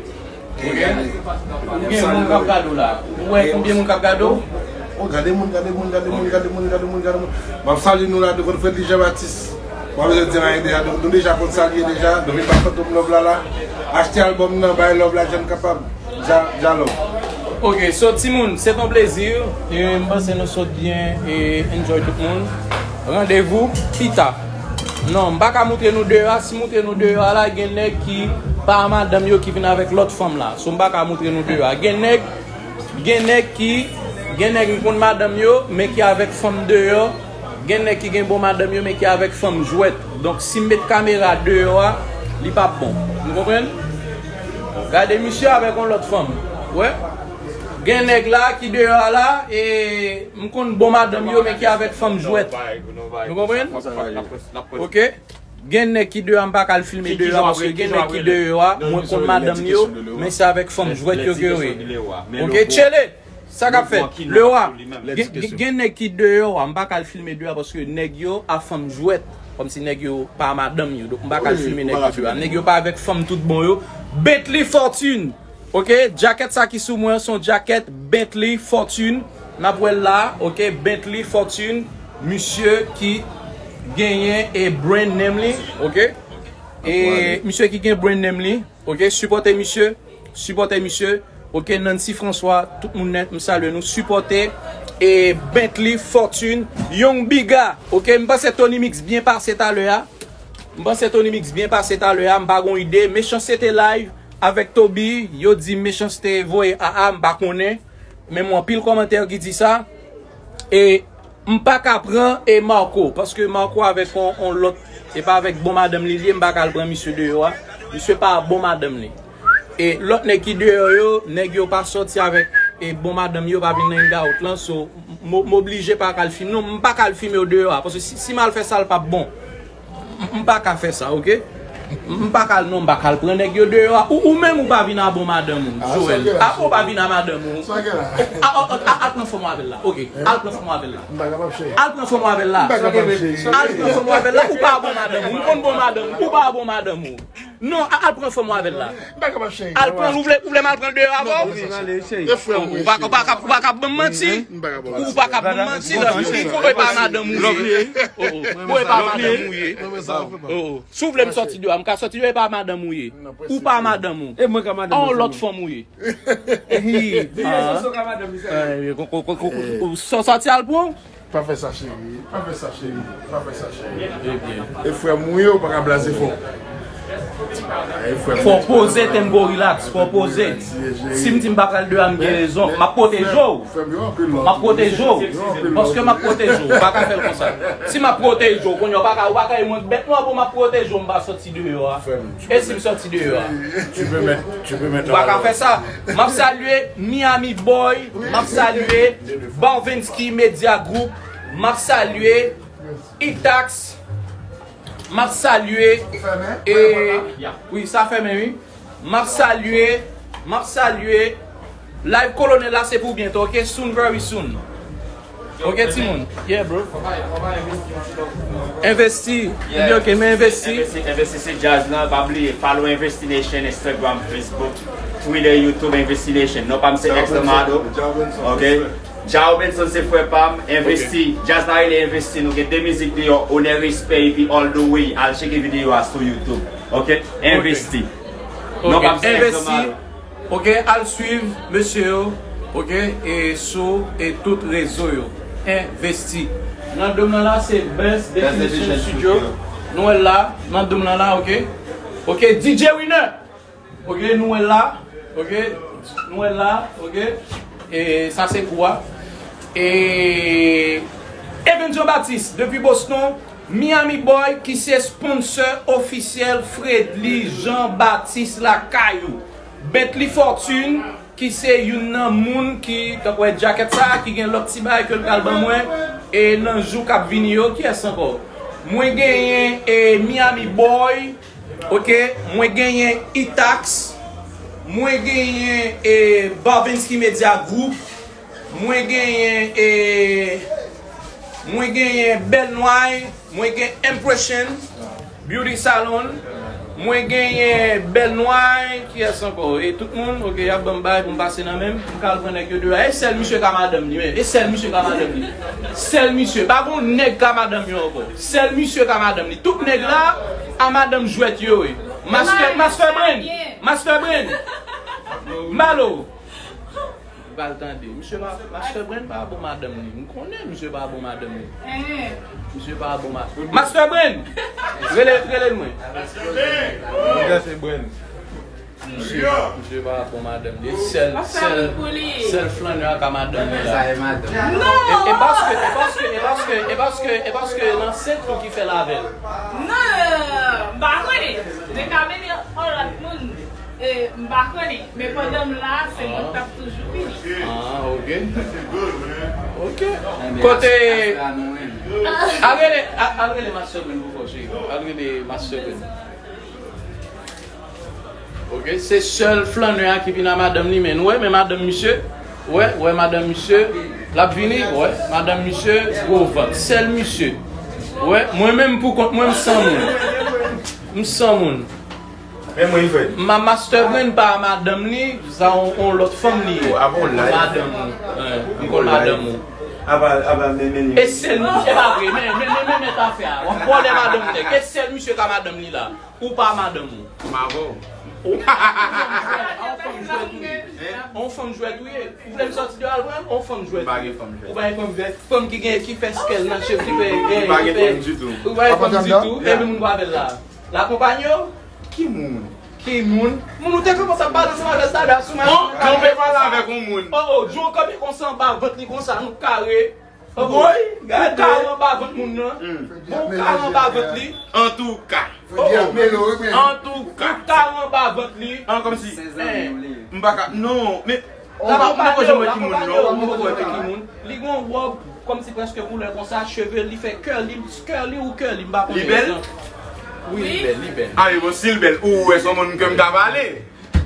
Ok? Ou gen moun k ap gade w la. Ou wè konbyen moun k ap gade w? Oh, gade moun, gade moun, gade moun, gade moun, gade moun, gade moun. M ap salye nou la, nou konn Fredly Jean Baptiste. Mwen bezwen di anyen deja, nou, nou deja konn salye deja, nou vin ba Fantom love la la. Achte albòm nan, bay love la jan n kapab. Dja, dja love. Ok, so timoun, se t on plezi. E m panse nou sot byen e enjoy tout moun. Randevou pita. Non, m pa ka moutre nou deyò a. Si m moutre nou deyò a la, gen nèg ki pa madanm yo ki vin avèk lòt fanm la. So m pa ka moutre nou deyò a. Gen nèg, gen nèg ki, gen nèg m konn madanm yo, men ki avèk fanm deyò. Gen nèg ki gen bon madanm yo, men ki avèk fanm jwèt. Donk, si m met kamera deyò a, li p ap bon. Nou konprann? Gade misye avèk yon lòt fanm. Wè? Gen nèg la ki deyò a la, e m konn bon madanm yo, men ki avèk fanm jwèt. Nou konprann? Ok? Gen nèg ki deyò a, m pa ka al filme deyò a, paske gen nèg ki deyò a, mwen konn madanm yo, men se avèk fanm jwèt yo ke yo ye. Ok, tchele! Sa k ap fèt? Lewa, gen, gen, gen nèg ki deyò a, m pa ka al filme deyò a paske nèg yo a fanm jwèt. Kòmsi nèg yo pa madanm yo. Donk, m pa ka al filme nèg yo deyò a. Nèg yo pa avèk fanm tout bon yo. Bentley Fortune. Ok, djakèt sa ki sou mwen, se yon djakèt Bentley Fortune. N ap wè l la, ok, Bentley Fortune. Misye ki genyen e brand name li, ok? E misye ki gen brand name li, ok? Sipòte misye. Sipòte misye. Ok, Nancy François, tout moun nèt, m salye nou. Sipòte e Bentley Fortune, Young Biga. Ok, m panse Tony Mix byen pase talè a. M panse Tony Mix byen pase talè a, m pa gon ide. Mechanste te live avèk Toby, yo di Mechanste voye A A, m pa konnen. Men m wè anpil kòmantè ki di sa. E m pa ka pran e Marco, paske Marco avèk on, on lòt, e pa avèk bon madanm li li ye, m pa ka al pran misye deyò a. Misye pa bon madanm li. E lòt nèg ki deyò yo, nèg yo pa sòti avèk e bon madanm yo, pa vin nan hangout lan, so m, m oblije pa ka al filme. Non, m pa ka al filme yo deyò a, paske si, si m al fè sa, l p ap bon. M, m pa ka fè sa, ok? M pa ka al, non, m pa ka al pran nèg yo deyò a. Ou, ou menm ou pa vin a bon madanm ou, Joel. Apa ou pa vin a madanm ou? A, a, a, al pran fanm ou avè l la, ok? Al pran fanm ou avè l la. Al pran fanm ou avè l la. Al pran fanm ou avè l la. Ou pa bon madanm ou. M konn bon madanm ou. Ou pa bon madanm ou. Non, a- al pran fanm ou avè l la. M pa kapab, cheri. Al pran l, ou vle, ou vle m al pran l deyò avè w? Ou pa, ou pa, ou pa ka ban m manti. Ou pa ka ban m manti, la. Ou, ou, ou e pa madanm ou ye. Oh, oh. Ou e pa madanm ou ye. Oh, oh. Si w vle m sòti deyò, m ka sòti deyò, e pa madanm ou ye. Ou pa madanm ou. E mwen ka madanm ou. Yon lòt fanm ou ye. Hi. Ah. Eh, ko- ko- ko- ko- ko- Sa w sòti al pran? Pa fè sa, cheri. Pa fè sa, cheri. Pa fè sa, cheri. E frè m ou ye, ou pa ka blaze fò. E frè m. Fò poze tèm, go relax, fò poze. Si m di m pa pral deyò, m gen rezon. M ap pwoteje w. Frè m, yo anpil lòt. M ap pwoteje w. Yo anpil lòt. Paske m ap pwoteje w. Ou pa ka fè l konsa. Si m ap pwoteje w, kounye a ou pa ka, ou pa ka di mwen bèt nwa pou m ap pwoteje w, m pa sòti deyò a. Frè m, tu E si m sòti deyò a? Tu peux mettre, tu peux mettre Ou pa ka fè sa. M ap salye Miami Boy, m ap salye Barvinsky Media Group, m ap salye Itax, m ap salye, e, wi, sa fèmen, wi. M ap salye, m ap salye. Live Kolonèl la se pou byento, ok? Soon, very soon. Ok, timoun. Yeah, bro. Envesti. Yeah. Ok, men envesti. Envesti, envesti se djaz lan. Pa bliye, follow Envesti Nation, Instagram, Facebook, Twitter, YouTube, Envesti Nation. Non pa m se Ex Domado. Ok? Jao Benson se frè pa m. Envesti. Ok. Djaz la rele Envesti. Nou gen de mizik deyò, Onè Respè epi All The Way. Al tcheke videyo a sou YouTube. Ok? Envesti. Non pa m se Ex Domado. Ok, al swiv mesye yo, ok, e sou e tout rezo yo. Envesti. Nan dom nan la se Best Definition Studio. Nou wè l la, nan dom nan la, ok. Ok, D J Winner. Ok, nou wè l la, ok. Nou wè l la, ok. E sa se kou a. E Evan Jean Baptiste depi Boston, Miami Boy ki se sponsor ofisyèl Fredly Jean Baptiste lakay ou. Bentley Fortune, ki se youn nan moun ki, tankou wè djakèt sa, ki gen lòt ti bagay ke l pral ban mwen, e nan jou k ap vini yo, kiyès ankò? Mwen genyen, e, Miami Boy, ok, mwen genyen Itax, mwen genyen, e, Barvinsky Media Group, mwen genyen, e, mwen genyen Bèl Nway, mwen gen Impression Beauty Salon, mwen genyen Bèl Nway, kiyès ankò? E tout moun, ok, y ap ban m bagay pou m pase nan men m, m ka al pran nèg yo deyò. E sèl misye ka madanm li, men. E sèl misye ka madanm li. Sèl misye. Pa gon nèg ka madanm yo ankò. Sèl misye ka madanm li. Tout nèg la, a madanm jwèt yo ye. Master, Master Brain. Master Brain. Malo. Ou pral tande. Misye pa, Master Brain pa bon madanm li. M konnen misye pa bon madanm li. Misye pa bon madanm. Master Brain! Rele, rele l mwen. Misye, misye pa bon madanm li. Sèl, sèl, sèl flannè a ka madanm li la. E, e paske, e paske, e paske, e paske, e paske nan sent tou ki fè l avè l. Non, m pa konnen. Men ka mennen yon lòt moun. E, m pa konnen, men pandan m la, se mwen k t ap toujou vini. Ah, ok. Ok. Kote. Al rele, al, al rele Master Brain pou fò, cheri. Al rele Master Brain. Ok, se sèl flannè a ki vin a madanm li, men nou wè, men madanm misye, wè, wè madanm misye, l ap vini, wè, madanm misye, gwo vant, sèl misye. Wè, mwen menm pou kont mwen, m san moun. M san moun. Men mwen, Yvette. Ma Master Brain pa madanm li, sa on, on lòt fanm li ye. Oh, avan w live. Madanm ou. Hein, m konn madanm ou. Apa, apa, men, men, e sèl misye, e pa vre, men, men, men, men, men afè a. W ap vòlè madanm nèg. E sèl misye ka madanm li la. Ou pa madanm ou. M avè w. Ou pa madanm jwèt, on fanm jwèt ou ye. On fanm jwèt ou ye. Ou vle m sòti deyò al pran l? On fanm jwèt. M pa gen fanm jwèt. Ou pa gen fanm jwèt. Fanm ki gen, ki fè skèl nan cheve, ki fè, eh, ki fè. M pa gen fanm ditou. Ou pa gen fanm ditou. Epi moun pa avè l la. L akonpanye w? Ki moun? Ki moun? Moun ou te kòmanse ap pale ansanm avè l talè a sou machin. Bon, kanpe pale avèk yon moun. Oh, oh, John kanpe konsa anba vant li konsa, nou kare. Oh, oh. Woy, gade. Ou kare anba vant moun nan. Hmm. Bon, ou kare anba vant li. Antouka. Oh, oh. Antouka. Ou kare anba vant li. An, kòmsi. Eh. M pa ka, non, men Ou poko, ou poko janm wè ki moun, non? Ou poko wè ki moun. Li gen yon wòb kòmsi prèske koulè konsa, cheve li fè curly, curly ou curly, m pa konnen. Li bèl? Wi, li bèl, li bèl. Ah, wi, bon, si l bèl, ou wè se yon moun ke m ta pale.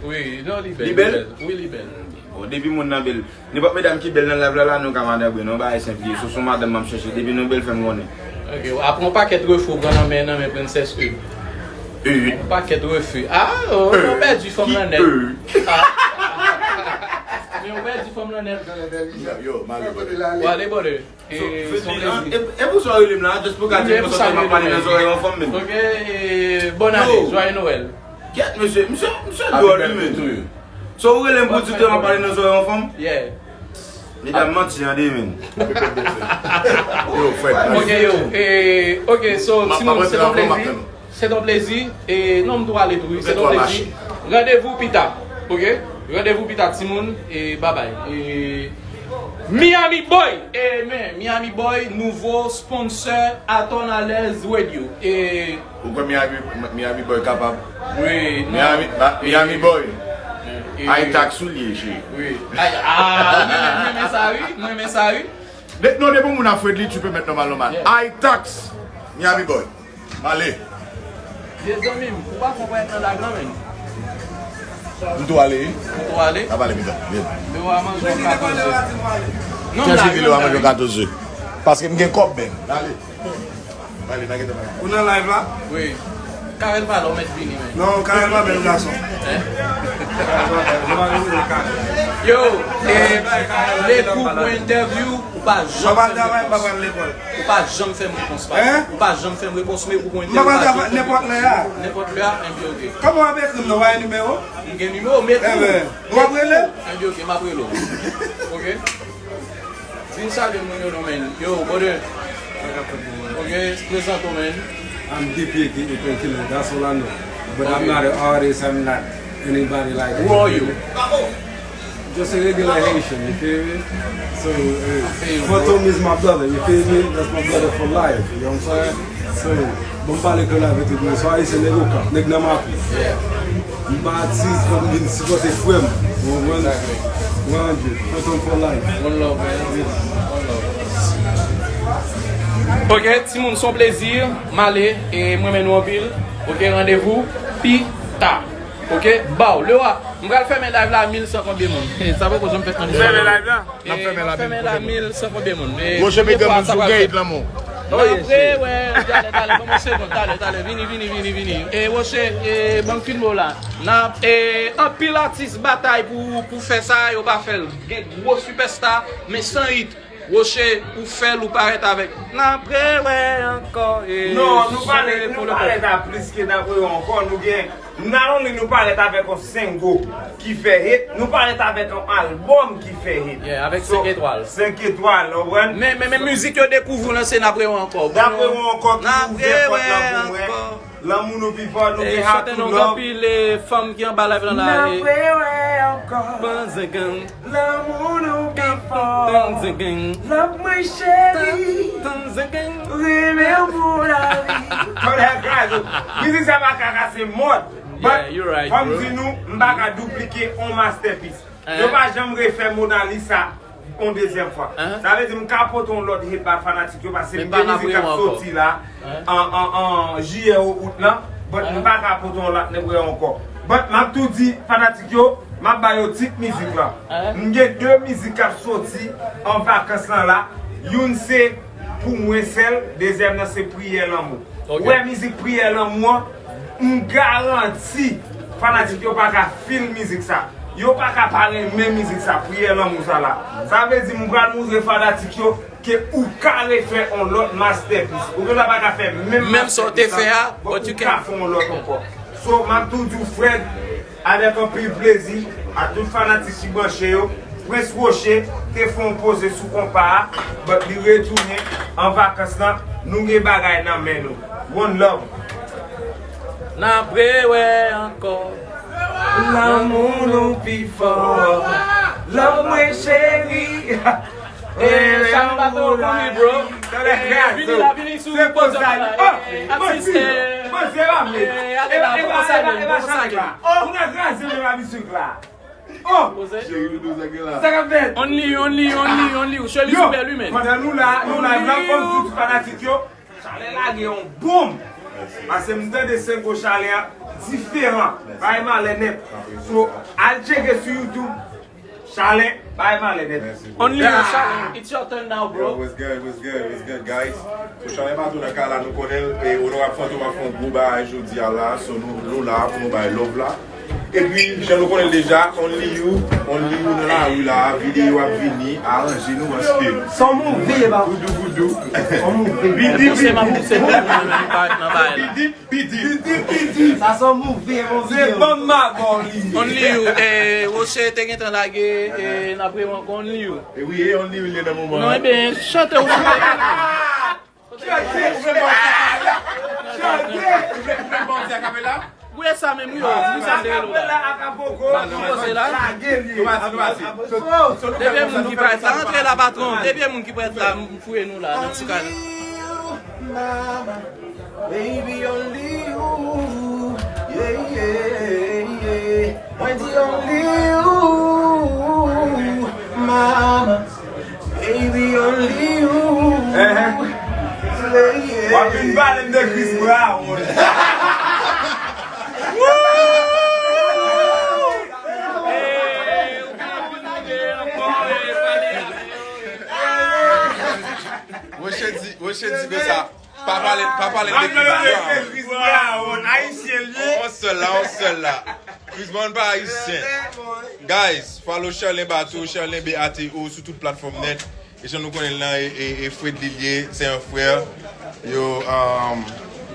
Wi, non, li bèl, li bèl? Li bèl. Wi, li bèl. Bon, depi moun nan bèl. Nenpòt medam ki bèl nan live la, la, nou ka madanm, non, bagay senp li ye. Sou, sou madanm m ap chèche. Depi nou bèl, fè m konnen. Ok, apre yon pakèt refou, pran nan men, nan men Princess E. Yon pakèt refe. Ah, oh, ou pèdi fanm lan nèt. Ah. Men ou pèdi fanm lan nèt. Yo, yo, malere. Wale, brother. E, se yon plezi. E, e pou sa w rele m la, just pou gade yon sòt m ap pale nan zòrèy yon fanm, men. Ok, e, bòn ane, joyeux Noël. Kèt, mesye, misye, misye dwòl, wi, men. So, ou rele m pou di w te m ap pale nan zòrèy yon fanm? Yeah. Medam manti an de men. Yo, frè. Ok, yo. E, ok, so, timoun, se yon plezi. Se yon plezi. E, non, m tou ale tou, wi. Se yon plezi. Randevou pita. Ok? Randevou pita, timoun. E, babay. E, Miami Boy. E, men, Miami Boy, nouvo sponsor Aton Alèz Radio. E, Ou kwè Miami, Miami Boy kapab? Wi, non. Miami, ba, Miami Boy. E, Ay tak sou li, cheri. Wi. Ay, ah, mwen, mwen, mwen, sa, wi. Mwen, mwen, sa, wi. De, non, depi moun a Fredly, tu peux mettre normal, normal. Yeah. Ay tax, Miami Boy. M ale. Vye zanmi m, ou pa fè w nan lag lan, men. M tou ale, wi. Ou tou ale? N ap ale pita. Vin. Lè w a manje yon katòz ze. Non, kèl se ki lè w a manje yon katòz ze? Paske m gen kòb, men. Ale. Ou nan live la? Wi. Karèl pale, ou mèt vini, men. Non, Karèl pa bèl gason. Hein? Karèl pa bèl, nou pa bezwen Karèl. Yo, e, lè kou pou entèvyou, ou pa janm fè m repons. Ou pa janm fè m repons, pa. Hein? Ou pa janm fè m repons, men kou pou entèvyou, ou pa janm fè m repons. M pa pral travay nenpòt lè a. Nenpòt lè a, enben, ok. Kòman w ap ekri m non, w pa gen nimewo? M gen nimewo, men kou. Enben, w ap rele? Enben, ok, m ap rele w. Ok? Vin salye moun yo non, men. Yo, brother. Ok, prezante w, men. I'm D P A K A Painkiller, that's all I know. But I'm not an artist, I'm not anybody like that. Who are you? Just a regular Haitian, you feel me? So, uh, Fantom is my brother, you feel me? That's my brother for life, you know what I'm saying? So, bon, m pale kreyòl avè tout moun. So, Ayisyen, nèg Okap, nèg nan Makou. Yeah. M pa atis, fò m vin sipòte frè m. Ou konprann? Exactly. One hundred, Fantom for life. One love, man. One love. Ok, timoun, se yon plezi. M ale, e m renmen nou anpil. Ok, randevou pita. Ok, baw. Lè w a, m pral fèmen live la, mil san konbyen moun? Sa poko janm fèt nan istwa. Fèmen live la? N ap fèmen la, mil konbyen moun? Mil san konbyen moun? Woche, mete men sou gate lanmou. N ap rewè, talè, talè, ban m yon segonn, talè, talè, vini, vini, vini, vini. E, Woche, e, ban m filme w la. N ap, e, anpil atis batay pou, pou fè sa, yo pa fè l. Gen gwo sipèsta, men san it. Woche, ou fè l, ou parèt avèk. N ap rewè ankò, e, non, nou parèt, nou parèt a plis ke n ap rewè ankò. Nou gen, not only nou parèt avèk yon single ki fè hit, nou parèt avèk yon album ki fè hit. Yeah, avèk senk etwal. Senk etwal, ou konprann? Men, men, men mizik yo dekouvri w lan, se N ap rewè ankò. N ap rewè ankò, ki ouvè pòt lan pou mwen. Lanmou nou pi fò, nou gen Hatou Love. Chante non, gen anpil, e, fanm ki anba live lan la. N ap rewè ankò. Panzangan. Lanmou nou pi fò. Panzangan. Love mwen cheri. Panzangan. Renmen w pou lavi. Kòlè kraze. Mizik sa pa ka kase mòd. Yeah, you're right, bro. But fò m di nou, m pa ka duplike on masterpiece. Yo pa janm refè Mona Lisa yon dezyèm fwa. Sa vle di m ka pote yon lòt hit ba fanatik yo, paske m gen mizik k ap soti la an, an, an jiyè ou out lan, but m pa ka pote yon lòt nèg ankò. But m ap tou di fanatik yo, m ap ba yo tit mizik lan. M gen de mizik k ap soti an vakans lan la. Youn se Pou mwen sèl, dezyèm nan se Priyè lanmou. Ok. Ou wè mizik Priyè lanmou an, m garanti fanatik yo pa ka feel mizik sa. Yo pa ka pa renmen mizik sa, Priyè lanmou sa la. Sa vle di m pral montre fanatik yo ke ou ka refè on lòt masterpiece. Ou genlè pa ka fè menm masterpiece sa, but ou ka fè on lòt ankò. So, m ap tou di w, Fred, avèk anpil plezi, ak tout fanatik ki branche yo, Prince Rocher te fè yon poze sou konpa a, but li retounen an vakans lan, nou gen bagay nan men nou. One love. N ap rewè ankò. Lanmou nou pi fò. Love mwen cheri. E, sa m pa twò pou li, bro. E, vini la, vini sou podium la. E, atis, e, e, ale la, fò salye, fò salye. Ou nan kraze men la misye la. Oh! Cheri Doudou, sa gen la? Sa k ap fèt? Only, only, only, only. Ou chemiz ou bèl, wi, men. Pandan nou la, nou la, m ap fè m tout fanatik yo. Chalè lage yon bonm. Paske m tande sengo chalè a diferan. Bay malè nèt. So, al tcheke sou YouTube. Chalen, bay malè nèt. Mèsi, bro. Only you, Chalen. It's your turn now, bro. Yo, what's good, what's good, what's good, guys? So, Chalen Bato nan kay la, nou konnen, e, Onorab Fantom ap fè yon gwo bagay jodi a la, so nou, nou la pou nou bay love la. Epi, jan nou konnen l deja, Only You, Only You nan lari la, videyo ap vini, aranje nou paske. Son move, ba. Voudou, voudou. Son move. Bidi, bidi. Bidi, bidi. Bidi, bidi. Sa son move, move. Se bon magon li. Only You, eh, Roche te gentan lage, eh, n ap reman Only You. E wi, e Only You li nan moman. Non, ebyen, chante ou chante. Gouye sa menm wi, oh, gouye sa m te rele w la. Gouye sa la. Depi e moun ki prèt la, antre la patron. Depi e moun ki prèt la, m fouye nou la nan ti kay. Mama, baby, only you. Yeah, yeah, yeah. Mwen di only you, mama. Baby, only you. W ap vin pale m de Chris Brown. Roche di, Roche di konsa. Pa pale, pa pale de Chris Brown. Chris Brown, ayisyen li ye. On sèl la, on sèl la. Chris Brown pa ayisyen. Guys, follow Charlene Bato, Charlene B A T O sou tout platfòm nèt. E jan nou konnen l lan, e, e, e Fred li l ye, se yon frè. Yo, um,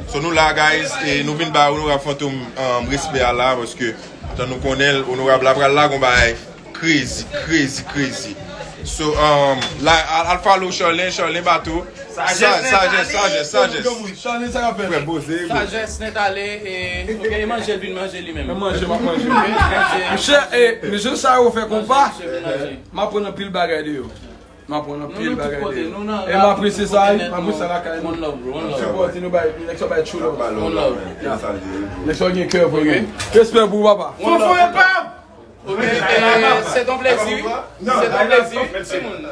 so nou la, guys, e nou vin ba Onorab Fantom, um, respè a la, paske jan nou konnen l, Onorab la pral lage yon bagay. Crazy, crazy, crazy. So, um, la, al, al follow Charlene, Charlene Bato. Sa, sajès, sajès, sajès. Frè poze. Sajès nèt ale, e, ok, e manje l vin manje li menm. Mwen manje, m ap manje. Monchè, e, mesye sa yo fè konpa. M aprann anpil bagay de yo. M aprann anpil bagay de yo. E m apresye sa, wi. M apresye sa lakay nou. One love, bro. One love. Sipòte nou, bay, nèg sa bay true love. One love. Nèg sa gen kè vre, wi. Respè pou ou, papa. One love. Ok, e, se ton plezi, wi. Se ton plezi, wi. Timoun,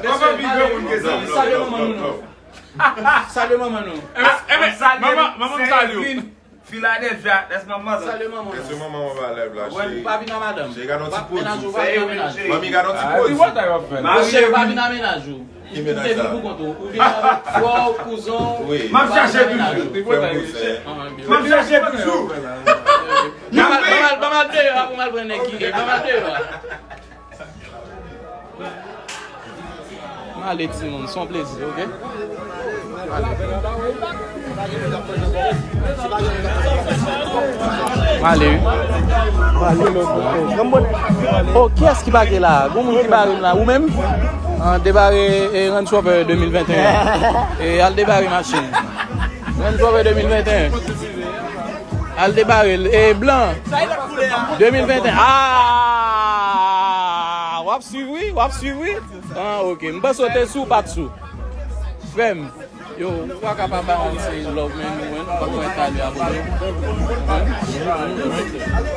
mesye, salye manman nou, non. Salye manman nou. Salye manman, manman m salye w. Philadelphia, that's my mother. Salye manman nou. Mesye, manman mwen pa live la, cheri. Pa vin a madanm. Cheri, gade yon ti pwodui. Fè yo menm, cheri. Manmi, gade yon ti pwodui. Monchè, pa vin a mennaj ou. Ou te vin pou kont ou. Ou vin avèk frè w, kouzen w. M ap chache toujou. M ap chache toujou. Ban m al, ban m al, ban m al deyò a pou m al pran nèg ki gen. Ban m al deyò a. M ale timoun, se yon plezi, ok? M ale, wi. M ale, lòt. Oh, kiyès ki pake la? Gon moun ki bare m la? Ou menm? An, debare, e, Range Rover de mil venteyen. E, al debare machin. Range Rover de mil venteyen. Al debare l. E, blan. De mil venteyen. Ah! W ap swiv, wi? W ap swiv, wi? Ah, ok. M panse w te sou, w pa t sou. Frè m, yo, ou pa ka pa ba yon ti love, men nou, men nou pa konn talè a, bro.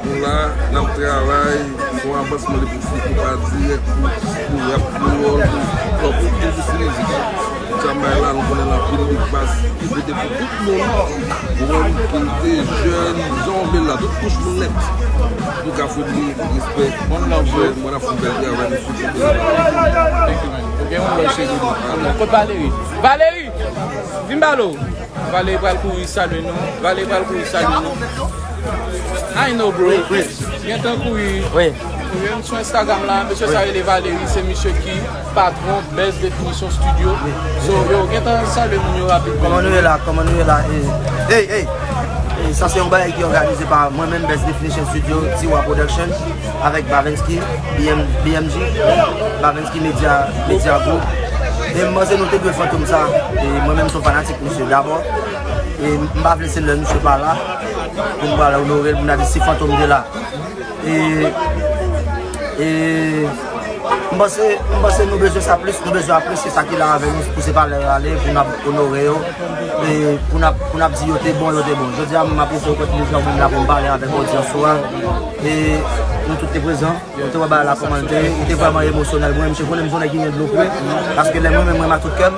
Nou la, n ap travay, se yon avansman li pou fou, konpa dirèk, pou, pou rap kreyòl, pou hip hop, pou tout mizik. Djamay la, nou konnen l anpil, li baz, li rete pou tout moun. Grann, pitit, jèn, jan w vle l la, tout kouch moun nèt. Nou ka fè li respè. Mwen ap fè yon bèl travay, mesye. Ou gen yon lòt cheri. Kot Valerie? Valerie! Vin pale w. Valerie pral kouri salye nou. Valerie pral kouri salye nou. I know, bro. Gentan kouri. Wi. Wi, m sou Instagram la, mesye sa rele Valery, se misye ki patwon Best Definition Studio. So, yo, gentan salye moun yo rapid. Kòman nou ye la? Kòman nou ye la? Ey, ey, ey! Sa se yon bagay ki òganize pa mwen menm, Best Definition Studio, Tiwa Production, avèk Bavensky, B M, B M G, Bavensky Media, Media Group. E m panse nou te dwe Fantom sa. E mwen menm, se yon fanatik misye dabò. E m pa vle se lè misye pa la pou m pral onore l, pou m ta di si Fantom te la. E, e m panse, m panse nou bezwen sa plis, nou bezwen apresye sa ki la avèk nou, pouse valè yo ale pou n ap onore yo. E pou n ap, pou n ap di yo te bon, yo te bon. Jodi a, m apresye w kontinye jan w vin la pou m pale avèk odyans ou a. E nou tout te prezan. Nou te wè bagay la kòman l te ye. Li te vrèman emosyonèl. Mwen menm, se konnen m se yon nèg ki gen dlo pre. Paske lè mwen menm, mwen renmen ak tout kè m.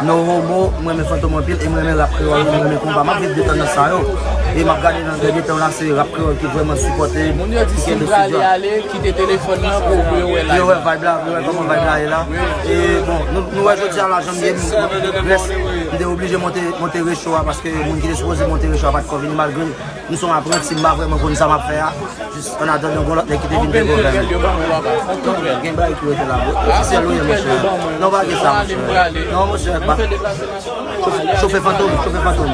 No homo, mwen renmen Fantom anpil e mwen renmen rap kreyòl, mwen renmen konba. M ap viv de tandans sa yo. E m ap gade nan dènye tan la, se rap kreyòl ki vrèman sipòte. Moun yo di si m prale ale, kite telefòn nan pou, pou yo wè live la. Yo wè vibe la, yo wè kòman vibe la ye la. E bon, nou, nou wè jodi a la, jan m ye, m, m, m te oblije monte, monte recho a, paske moun ki te sipoze monte recho a pa t ko vini, malgre m se yon apranti, m pa vrèman konn sa m ap fè a. Jis an atandan, gon lòt nèg ki te vin te gon fè m. Gen bagay ki rete la, bro. Ofisyèl ou ye, monchè. Non, pa gen sa, monchè. Non, monchè, pa. Chofe, chofe Fantom, chofe Fantom.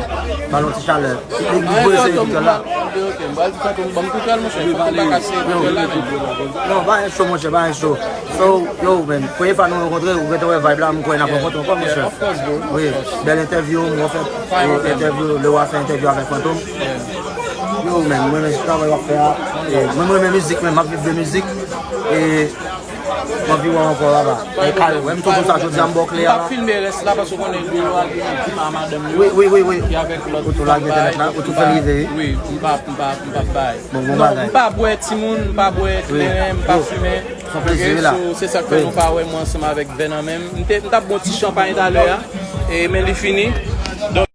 Ba l yon ti chalè. Li, li voye se yo la. Ok, ok. M pral di Fantom ban m koutèl, monchè. Fantom pa kase koutèl la, non. Non, pa gen cho, monchè, pa gen cho. So, yo, man, premye fwa nou rankontre, ou gentan wè vibe la, m kwè n ap rankontre ankò, monchè. Wi, bèl entèvyou, m refè entèvyou, Lewa fè entèvyou avèk Fantom. Yo, man, mwen renmen travay w ap fè a. E, mwen, mwen renmen mizik, man, m ap viv de mizik. E, m anvi wè w ankò, papa. E, kay, wè m tou konsa, jodi a m ba w kle a la. M p ap filme rès la, paske w konnen Lewa gen yon ti pa madanm yo. Wi, wi, wi, wi. Ki avèk lòt fanm bay. Ou tou lage entènèt la, ou tou fè l rive, wi. Wi, m p ap, m p ap, m p ap bay. Bon, bon bagay. M pa bwè timoun, m pa bwè kleren, m pa fimen. Son plezi la. Ok, so, se sa k fè nou pa wè mwen ansanm avèk vè nan men m. M te, m t ap bwè yon ti chanpay talè a, e, men li fini. Donk,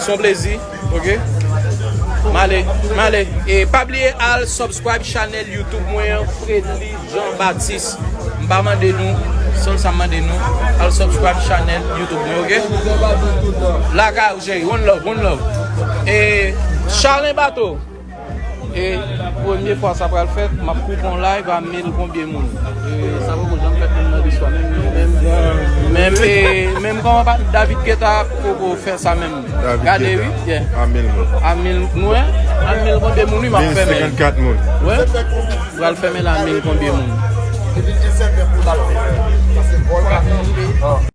son plezi, ok? M ale, m ale. E pa bliye al subscribe channel YouTube mwen an, Fredly Jean Baptiste. M pa mande nou, sèl sa m mande nou, al subscribe channel YouTube mwen, ok? Lakay ou, cheri, one love, one love. E Charlen Bato. E premye fwa sa pral fèt, m ap koupe yon live a mil konbyen moun. E sa poko janm fèt menm nan listwa, menm, menm, menm, e, menm kòman pa David Guetta poko fè sa menm. David Guetta. Gade, wi, yeah. A mil moun. A mil moun, a mil konbyen moun, wi, m ap fèmen. Mil senkannkat moun. Wi, pral fèmen la a mil konbyen moun.